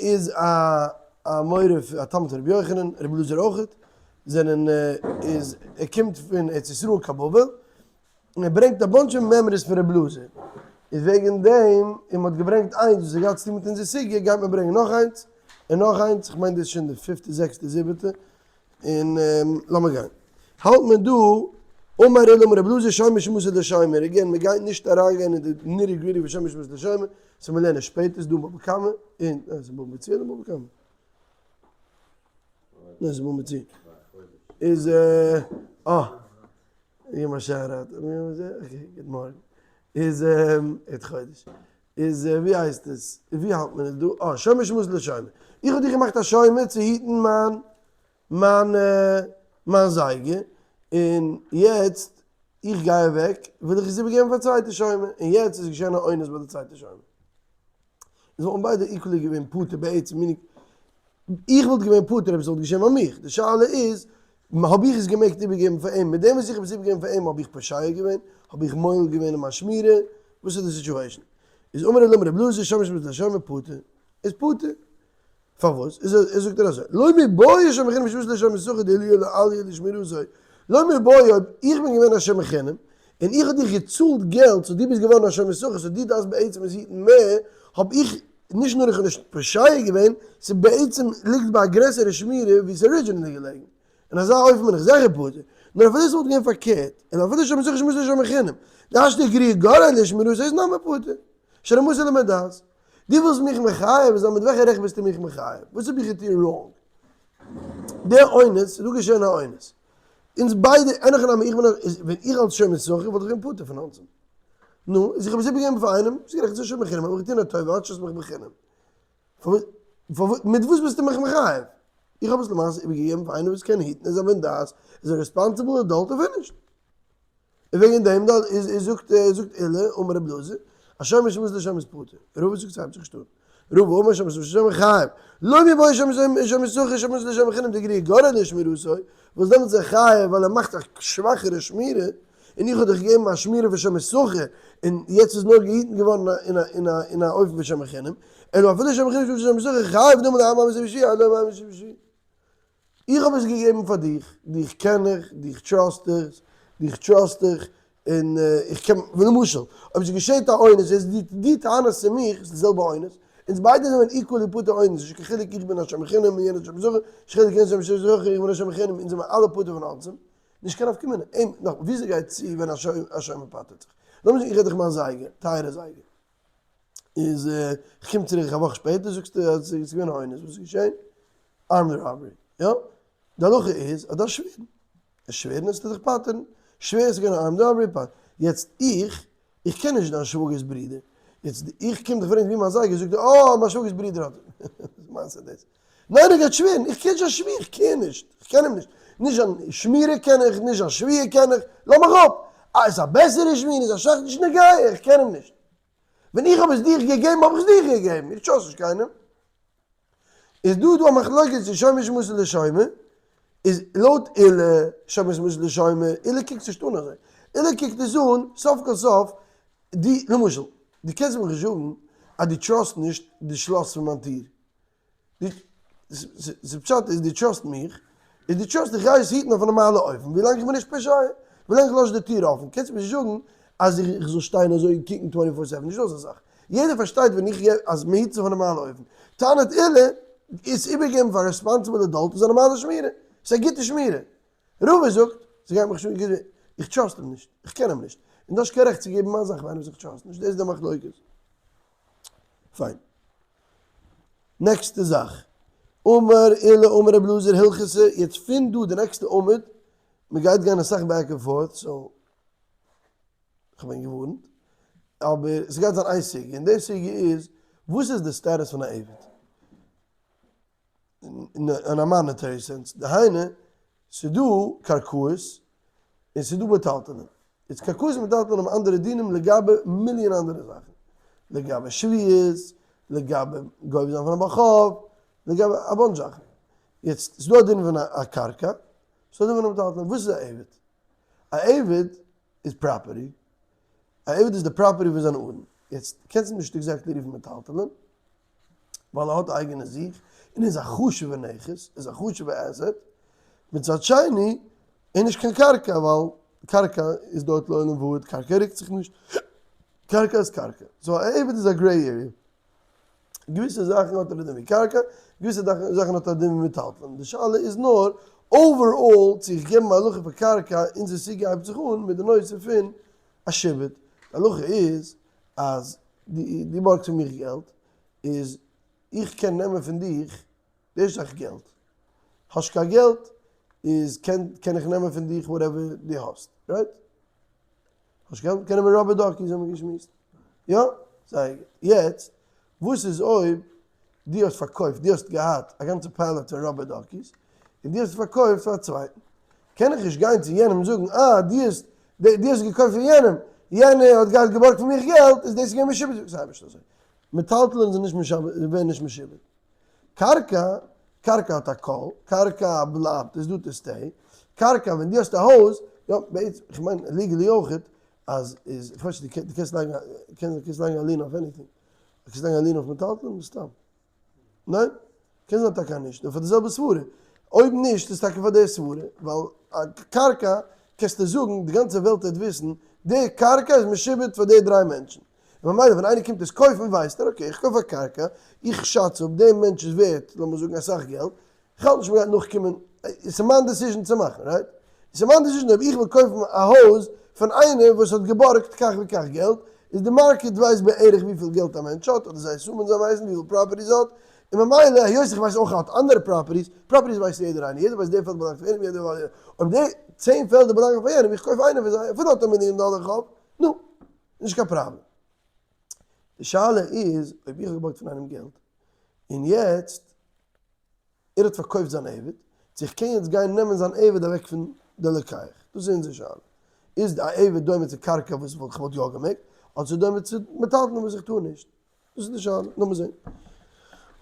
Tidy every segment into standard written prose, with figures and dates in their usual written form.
איז א א מורה א תלמיד פון רבי יוחנן, רבי אלעזר אויכעט, זענען איז ער קומט פון ארץ ישראל קיין בבל, און ער ברענגט א bunch of מימרות פון רבי אלעזר, איז וועגן דעם און מען האט געברענגט איינס וואס האט געהאט צוטון מיט אונזער סוגיא גייט מען ברענגען נאך איינס און נאך איינס, איך מיין דאס איז שוין די פיפטע זעקסטע זיבעטע, און לאמיר גיין. האלט מען דא, אמר עולא אמר רבי אלעזר שומר שמסר לשומר, again מען גייט נישט אריינגיין אין די nitty gritty פון שומר שמסר לשומר, ס'וועט מען לערנען שפעטער, ס'איז דא בבא קמא, און ס'איז בבא מציעא אדער בבא קמא? ניין ס'איז בבא מציעא. איז אה. יום השערת, okay, גוט מארגן. איז ערב חודש. איז ווי הייסט עס? ווי האלט מען עס דא? אה, שומר שמסר לשומר. איך האב דיך געמאכט א שומר צו היטן מיין מיין מיין זייגער, און יעצט איך גיי אוועק, וויל איך עס איבערגעבן פאר א צווייטע שומר, און יעצט איז געשען א אונס ביי די צווייטע שומר. איז וואלטן ביידע equally געווען פטור בעצם, meaning איך וואלט געווען פטור אויב עס וואלט געשען ביי מיך, די שאלה איז האב איך עס געמעגט איבערגעבן פאר אים, מיט דעם וואס איך האב עס איבערגעגעבן פאר אים האב איך פושע געווען, האב איך מועל געווען אין מיין שמירה, וואס איז די situation? איז אמר עולא אמר רבי אלעזר שומר שמסר לשומר פטור, איז פטור. פארוואס? איז ער זאגט ער אזוי, לא מיבעיא שומר חינם שמסר לשומר שכר דעליה לעליה לשמירתו, לא מיבעיא אויב איך בין געווען א שומר חינם, און איך האב דיך געצאלט געלט so דו ביסט געווארן א שומר שכר so דו דארפסט בעצם עס היטן מער, האב איך, נישט נאר איך האב נישט פושע געווען, ס'בעצם ליגט ביי א גרעסערע שמירה ווי ס'איז originally געלעגן. אין אזא אופן בין איך זיכער פטור. נאר אפילו ס'וואלט געווען פארקערט, און אפילו שומר שכר שמסר לשומר חינם, דהשתא גריעה גרעיה לשמירתו איז נמי פטור. שהרמתו לבן דעת. דו ווילסט מיך מחייב זיין, מיט וועלכע רעכט ביסטו מיך מחייב? וואס האב איך געטון wrong? דער אונס, ס'איז דא געשען א אונס. אונז ביידע, אין הכי נמי, איך בין א, ווען איך אלס שומר שכר וואלט איך געווען פטור פון אונסים. נו, איז איך האב עס איבערגעגעבן פאר איינעם, ביסט גערעכט, ס'איז שומר חינם, האב איך געטון א טובה, האטש עס מיך בחינם. פארוואס, מיט וואס ביסטו מיך מחייב? איך האב עס למעשה איבערגעגעבן פאר איינעם וואס קען היטן, איז א בן דעת, איז א responsible adult און finished. און וועגן דעם דא איז איז זאגט זאגט עולא אמר רבי אלעזר, א שומר שמסר לשומר איז פטור. רבא זאגט ס'הייבט זיך נישט אן. רבא אמר שומר שמסר לשומר חייב. לא מיבעיא שומר שומר שכר שמסר לשומר חינם דגריעה גרעיה לשמירתו, וואס דעמאלטס איז ער חייב ווייל ער מאכט א שוואכערע שמירה, און איך האב דיך געגעבן א שמירה פון שומר שכר, און יעצט איז נאר געהיטן געווארן אין א אין א אין א אופן פון שומר חינם, אלא אפילו שומר חינם שמסר לשומר שכר חייב דאמר להאי ממזר בשבועה אלא להאי ממזר בשבועה. איך האב עס געגעבן פאר דיך, דיך קען איך, דיך trust איך, דיך trust איך, און איך קען, ווי למשל, אויב ס'געשעט א אונס, איז די די טענות צו מיך איז די זעלבע אונס, אונז ביידע זענען equally פטור אונס, נישט קיין חילוק איך בין א שומר חינם און יענער איז שומר שכר, נישט קיין חילוק יענער איז שומר שכר איך בין א שומר חינם, אונז זעמער אלע פטור פון אונסים, נישט קיין נפקא מינה, אים, נאך, וויאזוי גייט צו ווען א שומר פטר'ט זיך? לאמיר זאגן איך געב דיך מיין זייגער, טייערע זייגער, איז איך קום צוריק א וואך שפעטער זאגסטו אז ס'איז געווען א אונס, וואס איז געשען? armed robbery, יא? די הלכה איז אז דארפסט שווערן, עס שווערן עס טוט דיך פטר'ן, שווער ס'איז געווען א armed robbery פאר, יעצט איך, איך קען נישט דיין שוואגער'ס ברודער, יעצט איך קום דיך פרעגן ווי מיין זייגער, זאגט ער אה מיין שוואגער'ס ברודער האט, וואס מיינסטו דאס? ניין ער גייט שווערן, איך קען נישט זיין שבועה, איך קען נישט, איך קען אים נישט, נישט זיין שמירה קען איך, נישט זיין שבועה קען איך, לאז מיך אפ, אה איז א בעסערע שמירה, איז א שייך נישט נוגע, איך קען אים נישט. ווען איך האב עס דיך געגעבן האב איך עס דיך געגעבן, איך trust נישט קיינעם. איז דא דא א מחלוקת צו שומר שמסר לשומר, איז לויט עולא שומר שמסר לשומר, עולא קוקט נישט אן אזוי, עולא קוקט עס אן סוף כל סוף, די למשל, דו קענסט מיך נישט זאגן אז דו trust נישט די שלאס פון מיין טיר, די פשט איז דו trust מיך, איז דו trust איך גיי עס היטן אויף א נארמאלע אופן ווילאנג איך בין נישט פושע, ווילאנג איך לאז די טיר אפן, קענסט מיר נישט זאגן אז איך זאל שטיין אזוי און קוקן twenty four seven, נישטא אזא זאך, יעדער פארשטייט ווען איך געב אז מען היט זיך אויף א נארמאלע אופן, טענה'ט עולא, עס איבערגעבן פאר א responsible adult איז א נארמאלע שמירה, ס'איז א גוטע שמירה, רבא זאגט, ס'גייט מיך נישט אן, איך trust אים נישט, איך קען אים נישט, און דו האסט קיין רעכט צו געבן מיין זאך פאר איינעם וואס איך trust נישט, דאס איז די מחלוקת. פיין. נעקסטע זאך. אמר עולא אמר רבי אלעזר הלכתא, יעצט פון דא די נעקסטע עמוד, מ'גייט גיין אסאך back and forth, so כ'בין געווארנט, אבער ס'גייט זיין איין סוגיא, און די סוגיא איז, וואס איז די status פון א עבד? אין א monetary sense, דהיינו, ס'דא קרקעות און ס'דא מטלטלין. איז קרקעות און מטלטלין האבן אנדערע דינים לגבי מיליאן אנדערע זאכן. לגבי שביעית, לגבי גובה זיין פון א בעל חוב, לגבי א bunch זאכן. יעצט, ס'דא א דין פון א קרקע, ס'דא א דין פון א מטלטלין. וואס איז א עבד? א עבד איז property. א עבד איז די property פון זיין אדון. יעצט, קענסט אים נישט exactly רופן מטלטלין. ווייל ער האט אייגענע זיך און איז א חשוב'ע נכס, איז א חשוב'ע asset, מצד שני איז נישט קיין קרקע ווייל קרקע איז דארט לעולם ועד, קרקע רוקט זיך נישט, קרקע איז קרקע, so א עבד איז א gray area, געוויסע זאכן האט ער א דין ווי קרקע, געוויסע זאכן האט ער א דין ווי מטלטלין, די שאלה איז נאר overall צו איך געבן א הלכה פאר קרקע, אונזער סוגיא הייבט זיך אן מיט די נושא פון א שעבוד, די הלכה איז אז דו בארגסט פון מיך געלט, איז איך קען נעמען פון דיך די ערשטע זאך געלט, האסט קיין געלט איז קען איך נעמען פון דיך whatever דו האסט, right? האסט געלט קען נעמען rubber duckies האבן מיר געשמועסט, יא? זייער גוט, יעצט וואס איז אויב דו האסט פארקויפט, דו האסט געהאט א גאנצע pallet פון rubber duckies, און דו האסט פארקויפט פאר א צווייטן, קען איך נישט גיין צו יענעם זאגן, אה, דו האסט, דו האסט געקויפט פון יענעם, יענער האט געהאט געבארגט פון מיך געלט, איז דאס געווען משועבד? זאגט זיי נישט אזוי, מטלטלין זענען נישט משועבד, ווערן נישט משועבד. קרקע, קרקע האט א קול, קרקע בלייבט, איז דא to stay, קרקע ווען דו האסט א הויז, יא, בעצם, איך מיין legally אויכעט, אז איז, איך ווייס נישט, דו קענסט לייגן, קענסט לייגן א lien אויף anything. קענסט לייגן א lien אויף מטלטלין? מסתם. ניין? קען זיין טאקע נישט, נאר פאר די זעלבע סברה. אויב נישט איז טאקע פאר די סברה, ווייל א קרקע קענסטו זאגן, די גאנצע וועלט וועט וויסן, די קרקע איז משועבד פאר די דריי מענטשן. און ממילא ווען איינער קומט עס קויפן ווייסט ער, okay, איך קויף א קרקע, איך שאץ אפ, דער מענטש איז ווערט, לאמיר זאגן אסאך געלט, איך האלט נישט מ'גייט נאכקומען, עס איז מיין decision צו מאכן, right? עס איז מיין decision אויב איך וויל קויפן א הויז פון איינער וואס האט געבארגט כך וכך געלט, איז די market ווייסט בערך וויפיל געלט א מענטש האט, אדער זיי assume ען זיי ווייסן וויפיל properties ער האט, און ממילא היות איך ווייס אויך ער האט אנדערע properties, properties ווייסט יעדער איינער, יעדער ווייסט די פעלד באלאנגט פאר יענעם, יעדער ווייסט, אויב די 10 פעלדער באלאנגען פאר יענעם, איך קויף איינע פון זיי, אפילו האט ער מיליאן דאלער חוב, נו, נישט קיין פראבלעם. די שאלה איז אויב איך האב געבארגט פון איינעם געלט, און יעצט ער האט פארקויפט זיין עבד, צו איך קען יעצט גיין נעמען זיין עבד אוועק פון די לוקח, דאס איז אונזער שאלה. איז א עבד דומה צו קרקע וואס איך וואלט יא געמעגט, אדער ס'איז דומה צו מטלטלין וואס איך טאר נישט? דאס איז די שאלה, לאמיר זען.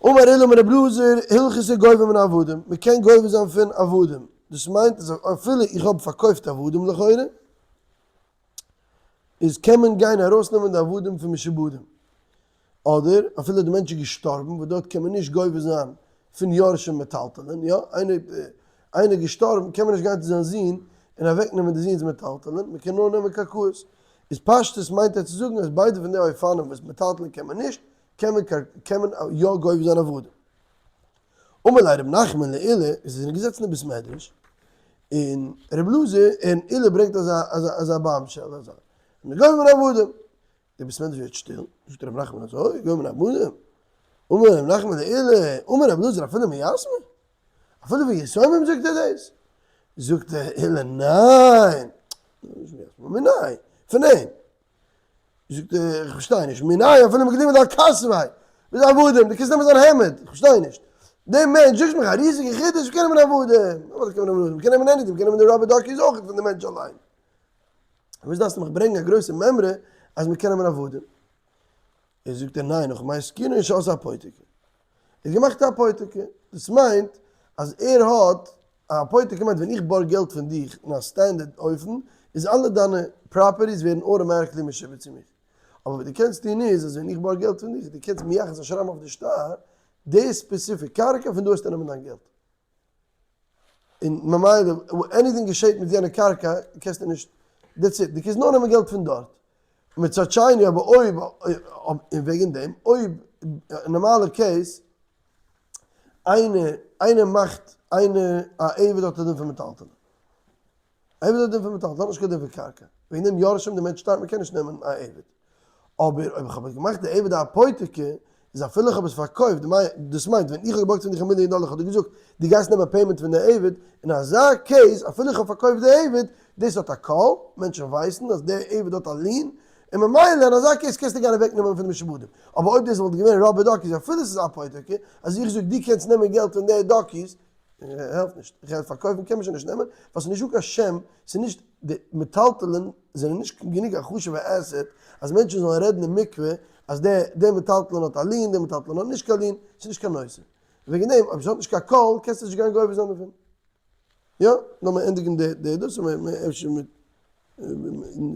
אמר עולא אמר רבי אלעזר, הלכתא גובה מן העבדים, מען קען גובה זיין פון עבדים, דאס מיינט אז אפילו איך האב פארקויפט עבדים לכאורה, איז קען מען גיין ארויסנעמען די עבדים פון משועבדים, אדער אפילו די מענטש איז געשטארבן וואס דארט קען מען נישט גובה זיין פון יורשים מטלטלין, יא איינער איינער געשטארבן קען מען נישט גיין צו זיין זון און אוועק נעמען די זון'ס מטלטלין, מען קען נאר נעמען קרקעות, איז פשטות מיינט ער צו זאגן אז ביידע פון די אופנים וואס מטלטלין קען מען נישט, קען מען קען מען יא גובה זיין עבדים. אמר ליה רב נחמן לעולא, זיי זענען געזעצן אין בית מדרש, און רב אלעזר און עולא ברענגט אזא אזא אזא bombshell אזא, גובה מן העבדים, די בית מדרש ווערט שטיל, זאגט רב נחמן אזוי, גובה מן העבדים? אמר רב נחמן לעולא, אמר רב אלעזר אפילו מיתמי? אפילו פון יתומים זאגט ער דאס? זאגט עולא ניין, מיניה, פון אים. זאגט ער, איך פארשטיי נישט, מיניה אפילו מגלימא דעל כתפיה, וואס איז עבדים, דו קענסט נעמען זיין העמד, איך פארשטיי נישט. דער מענטש זאגסט מיך א ריזיגע חידוש, מ'קען נעמען עבדים, אוודאי קען מען נעמען עבדים, מ'קען נעמען anything, מ'קען נעמען די rubber duckies אויך פון די מענטש אליין. וואס דארפסטו מיך ברענגען א גרויסע מימרא אז מ'קען נעמען עבדים? ער זאגט ער ניין, נאך מאי עסקינן שעשה אפותיקי. ער האט געמאכט א אפותיקי, דאס מיינט אז ער האט, א אפותיקי מיינט ווען איך בארג געלט פון דיך אין א standard אופן, איז אלע דיינע properties ווערן automatically משועבד צו מיר. אבער וואס דו קענסט טון איז אז ווען איך בארג געלט פון דיך, דו קענסט מייחס זיין שרייבן אויף די שטר די specific קרקע פון דא האסטו נעמען דיין געלט. און ממילא anything געשעט מיט יענע קרקע קענסטו נישט, that's it, דו קענסט נאר נעמען געלט פון דארט. מצד שני אבער אויב, און וועגן דעם, אויב נארמאלע case, איינער איינער מאכט איינער א עבד האט א דין פון מטלטלין. עבד האט דין פון מטלטלין, האט נישט קיין דין פון קרקע. וועגן דעם יורשים די מענטש שטארבט מען קען נישט נעמען א עבד. אבער אויב איך האב געמאכט די עבד א אפותיקי, איז אפילו איך האב עס פארקויפט, דאס מיינט ווען איך האב געבארגט פון דיך א מיליאן דאלער איך האב דיר געזאגט דו גייסט נעמען payment פון די עבד, אין אזא case אפילו איך האב פארקויפט די עבד, דאס האט א קול, מענטשן ווייסן אז די עבד האט א lien, און ממילא אין אזא case קענסטו גיין אוועק נעמען פון די משועבדים. אבער אויב דאס וואלט געווען rubber duckies אפילו עס איז אפותיקי, אז איך זאג דו קענסט נעמען געלט פון די duckies, העלפט נישט, געלט פארקויפן קען מען שוין נישט נעמען, ווייל ס'איז נישטא קיין שם, ס'איז נישט, די מטלטלין זענען נישט גענוג א חשוב'ע asset אז מענטשן זאלן רעדן אין מקווה אז דער דער מטלטלין האט א lien, דער מטלטלין האט נישט קיין lien, ס'איז נישט קיין נושא. וועגן דעם אויב ס'האט נישט קיין קול קענסטו נישט גיין גובה זיין דערפון. יא, לאמיר ענדיגן די די דאס און מיר אפשר מיט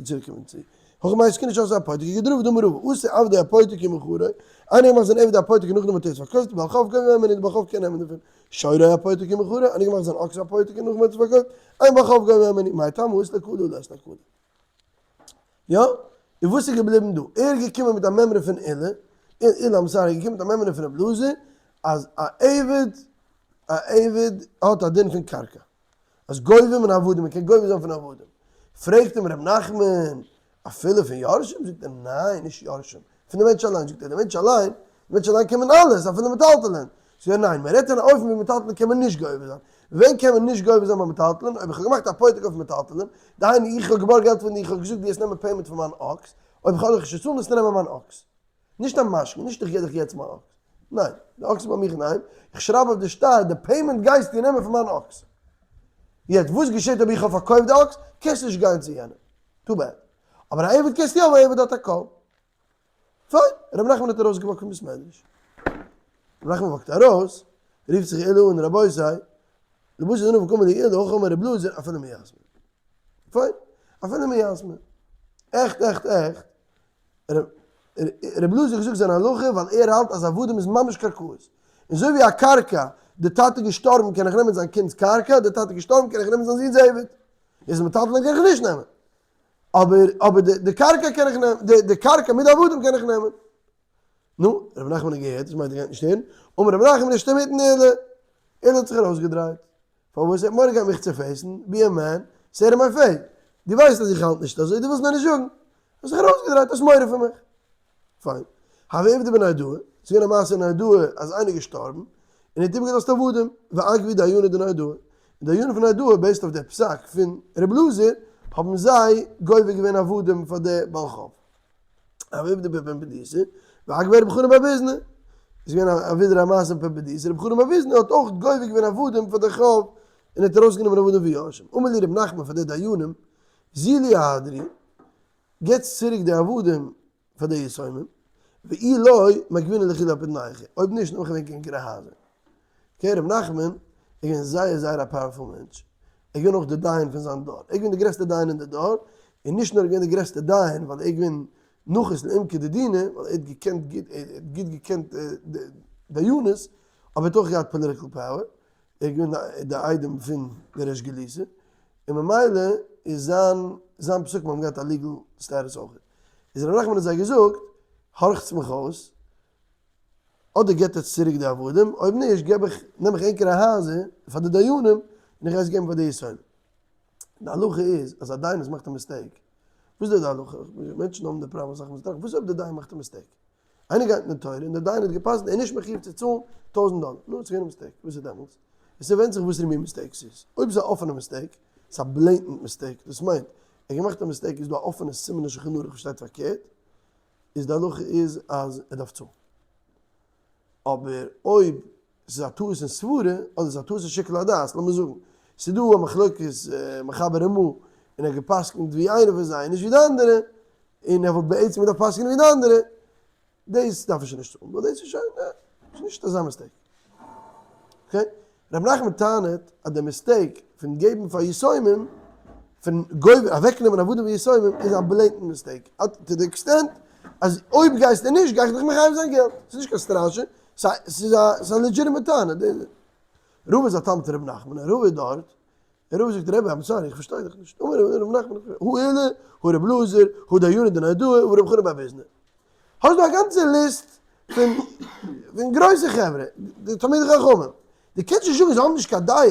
צוריקקומען צו. הכא במאי עסקינן שעשה אפותיקי כדרבא דאמר רבא אתא עבדו אפותיקי ומכרו, איינער האט געמאכט זיין עבד אפותיקי נאכדעם האט ער עס פארקויפט בעל חוב גובה הימנו די בעל חוב קען נעמען דערפון, שורו אפותיקי ומכרו, איינער האט געמאכט זיין אקס אפותיקי נאכדעם האט ער עס פארקויפט, אין בעל חוב גובה הימנו, מאי טעמא אית ליה קלא לית ליה קלא. יא? און וואס איז געבליבן דא? ער איז געקומען מיט א מימרא פון עולא, עולא I'm sorry, איז געקומען מיט א מימרא פון רב אלעזר אז א עבד, א עבד האט א דין פון קרקע. אז גובה מן העבדים, מען קען גובה זיין פון עבדים. פרעגט אים ר' נחמן, אפילו פון יורשים? זאגט ער, ניין, נישט יורשים, פון די מענטש אליין. זאגט ער, די מענטש אליין, די מענטש אליין קען מען אלעס, אפילו מטלטלין. זאגט ער, ניין, מען רעדט אין א אופן ווי מטלטלין קען מען נישט גובה זיין. ווען קען מען נישט גובה זיין ביי מטלטלין? אויב איך האב געמאכט א פותק אויף מטלטלין, דהיינו איך האב געבארגט געלט פון דיר, איך האב געזאגט דו וועסט נעמען payment פון מיין אקס, אויב איך האב דיך נישט צו צאלן וועסטו נעמען מיין אקס. נישט א משכון, נישט איך גיב דיך יעצט מיין אקס. ניין, די אקס איז ביי מיך אינדערהיים, איך שרייב אויף די שטר, די payment גייסטו נעמען פון מיין אקס. יעצט וואס געשעט אויב איך האב פארקויפט די אקס? קענסט נישט גיין צו יענעם. Too bad. אבער א עבד קענסטו יא ווייל א עבד האט א קול. פיין, ר' נחמן האט ארויסגעוואקט פון בית מדרש. ר' נחמן וואקט ארויס, רופט זיך עולא אן, רבותי, לבוש איז נאר געקומען די עולא, הכא אמר ר' אלעזר, אפילו מיתמי. פיין, אפילו מיתמי. עכט עכט עכט, ר' אלעזר האט געזאגט זיין הלכה ווייל ער האלט אז עבדים איז ממש קרקעות. און אזוי ווי א קרקע, די טאטע געשטארבן קען איך נעמען זיין קינד'ס קרקע, די טאטע געשטארבן קען איך נעמען זיין זון'ס עבד. איז מטלטלין קען איך נישט נעמען. אבער אבער די די קרקע קען איך נעמען, די די קרקע מיט די עבדים קען איך נעמען. נו, רבי נחמן האט געהערט, דאס מיינט ער גייט נישט הערן, אמר רבי נחמן נישט אינמיטן עולא, עולא האט זיך ארויסגעדרייט, פארוואס ער האט מורא געהאט מיך צו face ן, be a man, say in my face, דו ווייסט אז איך האלט נישט אזוי, דו ווילסט מיר נישט זאגן, האסט זיך ארויסגעדרייט, האסט מורא פון מיך. פיין. הוה עובדא בנהרדעא, ס'איז געווען א מעשה אין נהרדעא אז איינער איז געשטארבן, און ער האט איבערגעלאזט עבדים, ואגבו דייני דנהרדעא, און דיינים פון נהרדעא based אויף די פסק פון ר' אלעזר האבן זיי גובה געווען עבדים פאר די בעל חוב. הוה עובדא בפומבדיתא, ואגביה רב חנן בר ביזנא, איז געווען א ווידער א מעשה אין פומבדיתא, רב חנן בר ביזנא האט אויך גובה געווען עבדים פאר די חוב, און האט ארויסגענומען עבדים ווי יורשים. אמר להו רב נחמן פאר די דיינים, זילו אהדרוהו, געטס צוריק די עבדים פאר די יתומים, ואי לא מגבינא לכו לאפודנייכו, אויב נישט נעם איך אוועק ענקערע הייזער. Okay, ר' נחמן איז געווען זייער זייער א powerful מענטש, ער איז געווען אויך די דיין פון זיין דור, ער איז געווען די גרעסטע דיין אין די דור, און נישט נאר ער איז געווען די גרעסטע דיין ווייל ער איז געווען נחית לעומקא דדינא, ווייל ער האט געקענט גוט, ער האט גוט געקענט דיינות, אבער ער האט אויך געהאט political power, ער איז געווען די איידעם פון די ריש גלותא, און ממילא איז זיין זיין פסקים האבן געהאט א legal status אויך. איז ר' נחמן האט זיי געזאגט, הארכטס מיך אויס, אדער געבט עטס צוריק די עבדים, אויב נישט געב איך, נעם איך ענקערע הייזער פאר די דיינים, און איך גיי עס געבן פאר די יתומים. די הלכה איז אז א דיין וואס מאכט א mistake, וואס איז די הלכה? מענטשן האבן די פראבלעם אסאך מאל, זיי טראכטן, וואס אויב די דיין מאכט א mistake? איינער גייט אין די תורה און דער דיין האט גע'פסק'נט ער איז נישט מחיוב צו צאלן טויזנט דאלער, נו, ס'איז געווען א mistake, וואס איז דעמאלטס? עס ווענדט זיך וואסערע מין mistake ס'איז, אויב ס'איז א אפענע mistake, ס'איז א blatant mistake, דאס מיינט, ער האט געמאכט א mistake איז דא א אפענע סימן אין שולחן ערוך וואס שטייט פארקערט, איז די הלכה איז אז ער דארף צאלן. אבער אויב ס'איז א טעות אין סברה, אדער ס'איז א טעות אין שיקול הדעת, לאמיר זאגן, ס'איז דא א מחלוקת מחבר רמ"א, און ער האט גע'פסק'נט ווי איינער פון זיי און נישט ווי די אנדערע, און ער וואלט בעצם געדארפט פסק'נען ווי די אנדערע, דאס דארף ער שוין נישט צאלן, ווייל דאס איז שוין ס'איז נישט אזא mistake. Okay? ר' נחמן טענה'ט אז די mistake פון געבן פאר יתומים, פון גובה אוועקנעמען עבדים פון יתומים איז א blatant mistake, to the extent אז אויב גייסטו נישט גיי איך דיך מחייב זיין געלט, ס'איז נישט קיין סטראשע, ס'איז א legitimate טענה. רבא איז א תלמיד פון ר' נחמן, און רבא איז דארט, און רבא זאגט רבי I'm sorry איך פארשטיי דיך נישט, אמר ר' נחמן הא עולא, הא ר' אלעזר, הא דייני דנהרדעא, הא ר' חנן בר ביזנא. האסט דא א גאנצע ליסט פון פון גרויסע חברה, די תלמידי חכמים, דו קענסט נישט זאגן זיי האבן נישט קיין דעה,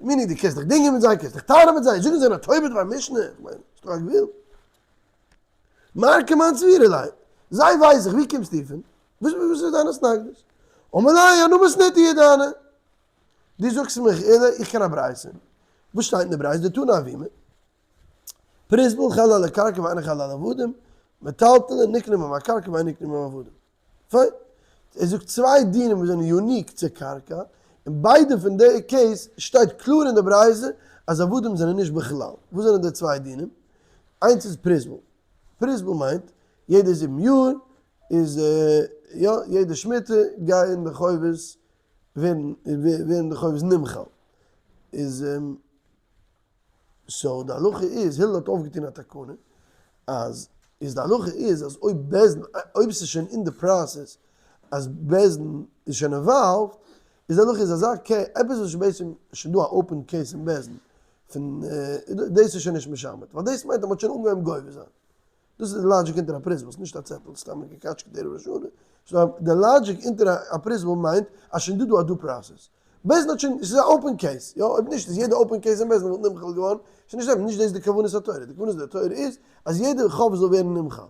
meaning דו קענסט דיך דינגען מיט זיי, קענסט דיך טענה'ן מיט זיי, זאגן זיי זענען א טועה בדבר משנה, איך מיין, ס'איז דא א גבול. מר כמאן סבירא ליה, זיי ווייס איך, ווי קומסטו פון? וואס וואס איז דיין התנגדות? אמר ליה, אנא מתניתא ידענא. דו זאגסט מיך עולא, איך קען א ברייתא. וואס שטייט אין די ברייתא? דתנא אבימי. פרוזבול חל על הקרקע ואינו חל על עבדים, מטלטלין נקנה בהם הקרקע ואין נקנה בהם עבדים. פיין. ער זאגט צוויי דינים וואס זענען unique צו קרקע, און ביידע פון די case שטייט קלאר אין די ברייתא אז עבדים זענען נישט בכלל. וואס זענען די צוויי דינים? איינס איז פרוזבול. פרוזבול מיינט יעדע 7 יאר איז יא יעדע שמיטה גייען די חובות ווערן ווערן די חובות נמחל. איז so די הלכה איז, הילל האט אויפגעטון א תקנה. אז איז די הלכה איז אז אויב בית דין, אויב ס'איז שוין אין די process אז בית דין איז שוין involved, איז די הלכה איז אזא קעי, עפעס וואס איז בעצם שוין דא א open case אין בית דין, פון דאס איז שוין נישט משמט, ווייל דאס מיינט אז מ'האט שוין אנגעהויבן גובה זיין. דאס איז די logic אונטער א פרוזבול, ס'איז נישט א צעטל סתם געקאטשקעט ערב ראש השנה, סאו די logic אונטער א פרוזבול מיינט אז שוין דא דא א due process. בית דין האט שוין, ס'איז א open case, יא, אויב נישט איז יעדע open case אין בית דין וואלט נמחל געווארן, ס'איז נישט אמת, נישט דאס איז די כוונת התורה, די כוונת התורה איז אז יעדע חוב זאל ווערן נמחל,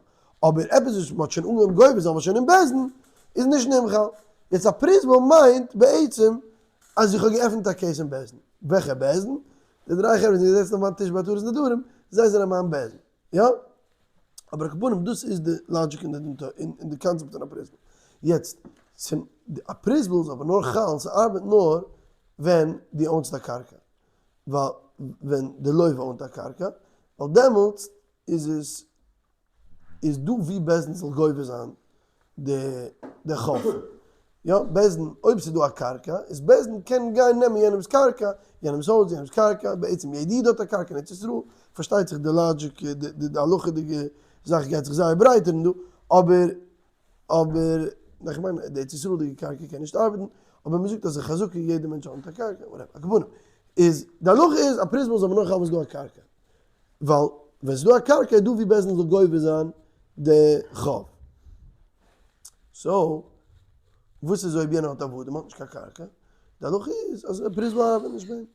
אבער עפעס וואס מ'האט שוין אנגעהויבן גובה זיין וואס שוין אין בית דין איז נישט נמחל. יעצט א פרוזבול מיינט בעצם אז איך האב געעפנט א case אין בית דין, וועלכע בית דין? די דריי חברה זענען געזעצן אויף מיין טיש ביי התרת נדרים, זיי זענען מיין בית דין. יא? אבער על כל פנים דאס איז די logic אין די אין די קאנצעפט פון א פרוזבול. יעצט, א פרוזבול איז אבער נאר חל, ס'ארבעט נאר ווען דו own סט א קרקע. ווייל ווען די לוה own ט א קרקע, ווייל דעמאלטס איז עס איז דא ווי בית דין זאל גובה זיין די חוב. יא, בית דין, אויב ס'איז דא א קרקע, איז בית דין קען גיין נעמען יענעמ'ס קרקע, יענעמ'ס הויז, יענעמ'ס קרקע, בעצם יעדע איד האט א קרקע אין ארץ ישראל, פארשטייט זיך די logic, די הלכה'דיגע זאך גייט זיך זייער ברייטערן דא, אבער, אבער, איך מיין די ארץ ישראל'דיגע קרקע קען נישט ארבעטן, אבער מ'זאגט אז א חזקה יעדע מענטש האט א קרקע, whatever, על כל פנים, איז די הלכה איז א פרוזבול זאל מען נאר האבן ווען ס'איז דא א קרקע. ווייל ווען ס'איז דא א קרקע איז דא ווי בית דין זאל גובה זיין די חוב. so וואס איז אויב יענער האט עבדים האט נישט קיין קרקע? די הלכה איז אז א פרוזבול ארבעט נישט ביי אים.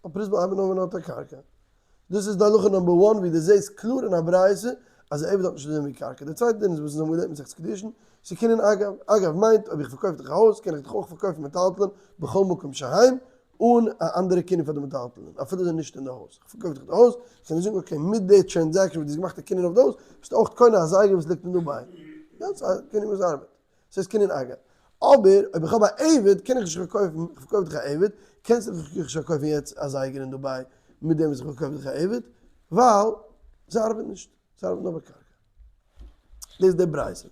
א פרוזבול ארבעט נאר ווען ער האט א קרקע. דאס איז די הלכה number one ווי דו זעסט קלאר אין א ברייתא אז א עבד האט נישט א דין ווי קרקע. די צווייטע דין איז וואס אונז האבן געלערנט מסכת קידושין, ס'איז קנין אגב. אגב מיינט אויב איך פארקויף דיך א הויז קען איך דיך אויך פארקויפן מטלטלין בכל מקום שהם, אן א אנדערע קנין פאר די מטלטלין, אפילו זיי נישט אין די הויז, איך פארקויף דיך די הויז, איך קען דיר זאגן okay, מיט די transaction וואס דו האסט געמאכט א קנין אויף די הויז, ביסטו אויך קונה א זייגער וואס ליגט אין דוביי. יא, ס'איז א קנין וואס ארבעט. ס'איז קנין אגב. אבער אויב איך האב א עבד, קען איך נישט פארקויפן, איך פארקויף דיך א עבד, קענסטו נישט פארקויפן יעצט א זייגער אין דוביי מיט דעם וואס איך פארקויף דיך א עבד, ווייל ס'ארבעט נישט, ס'ארבעט נאר ביי קרקע. דאס איז די ברייתא.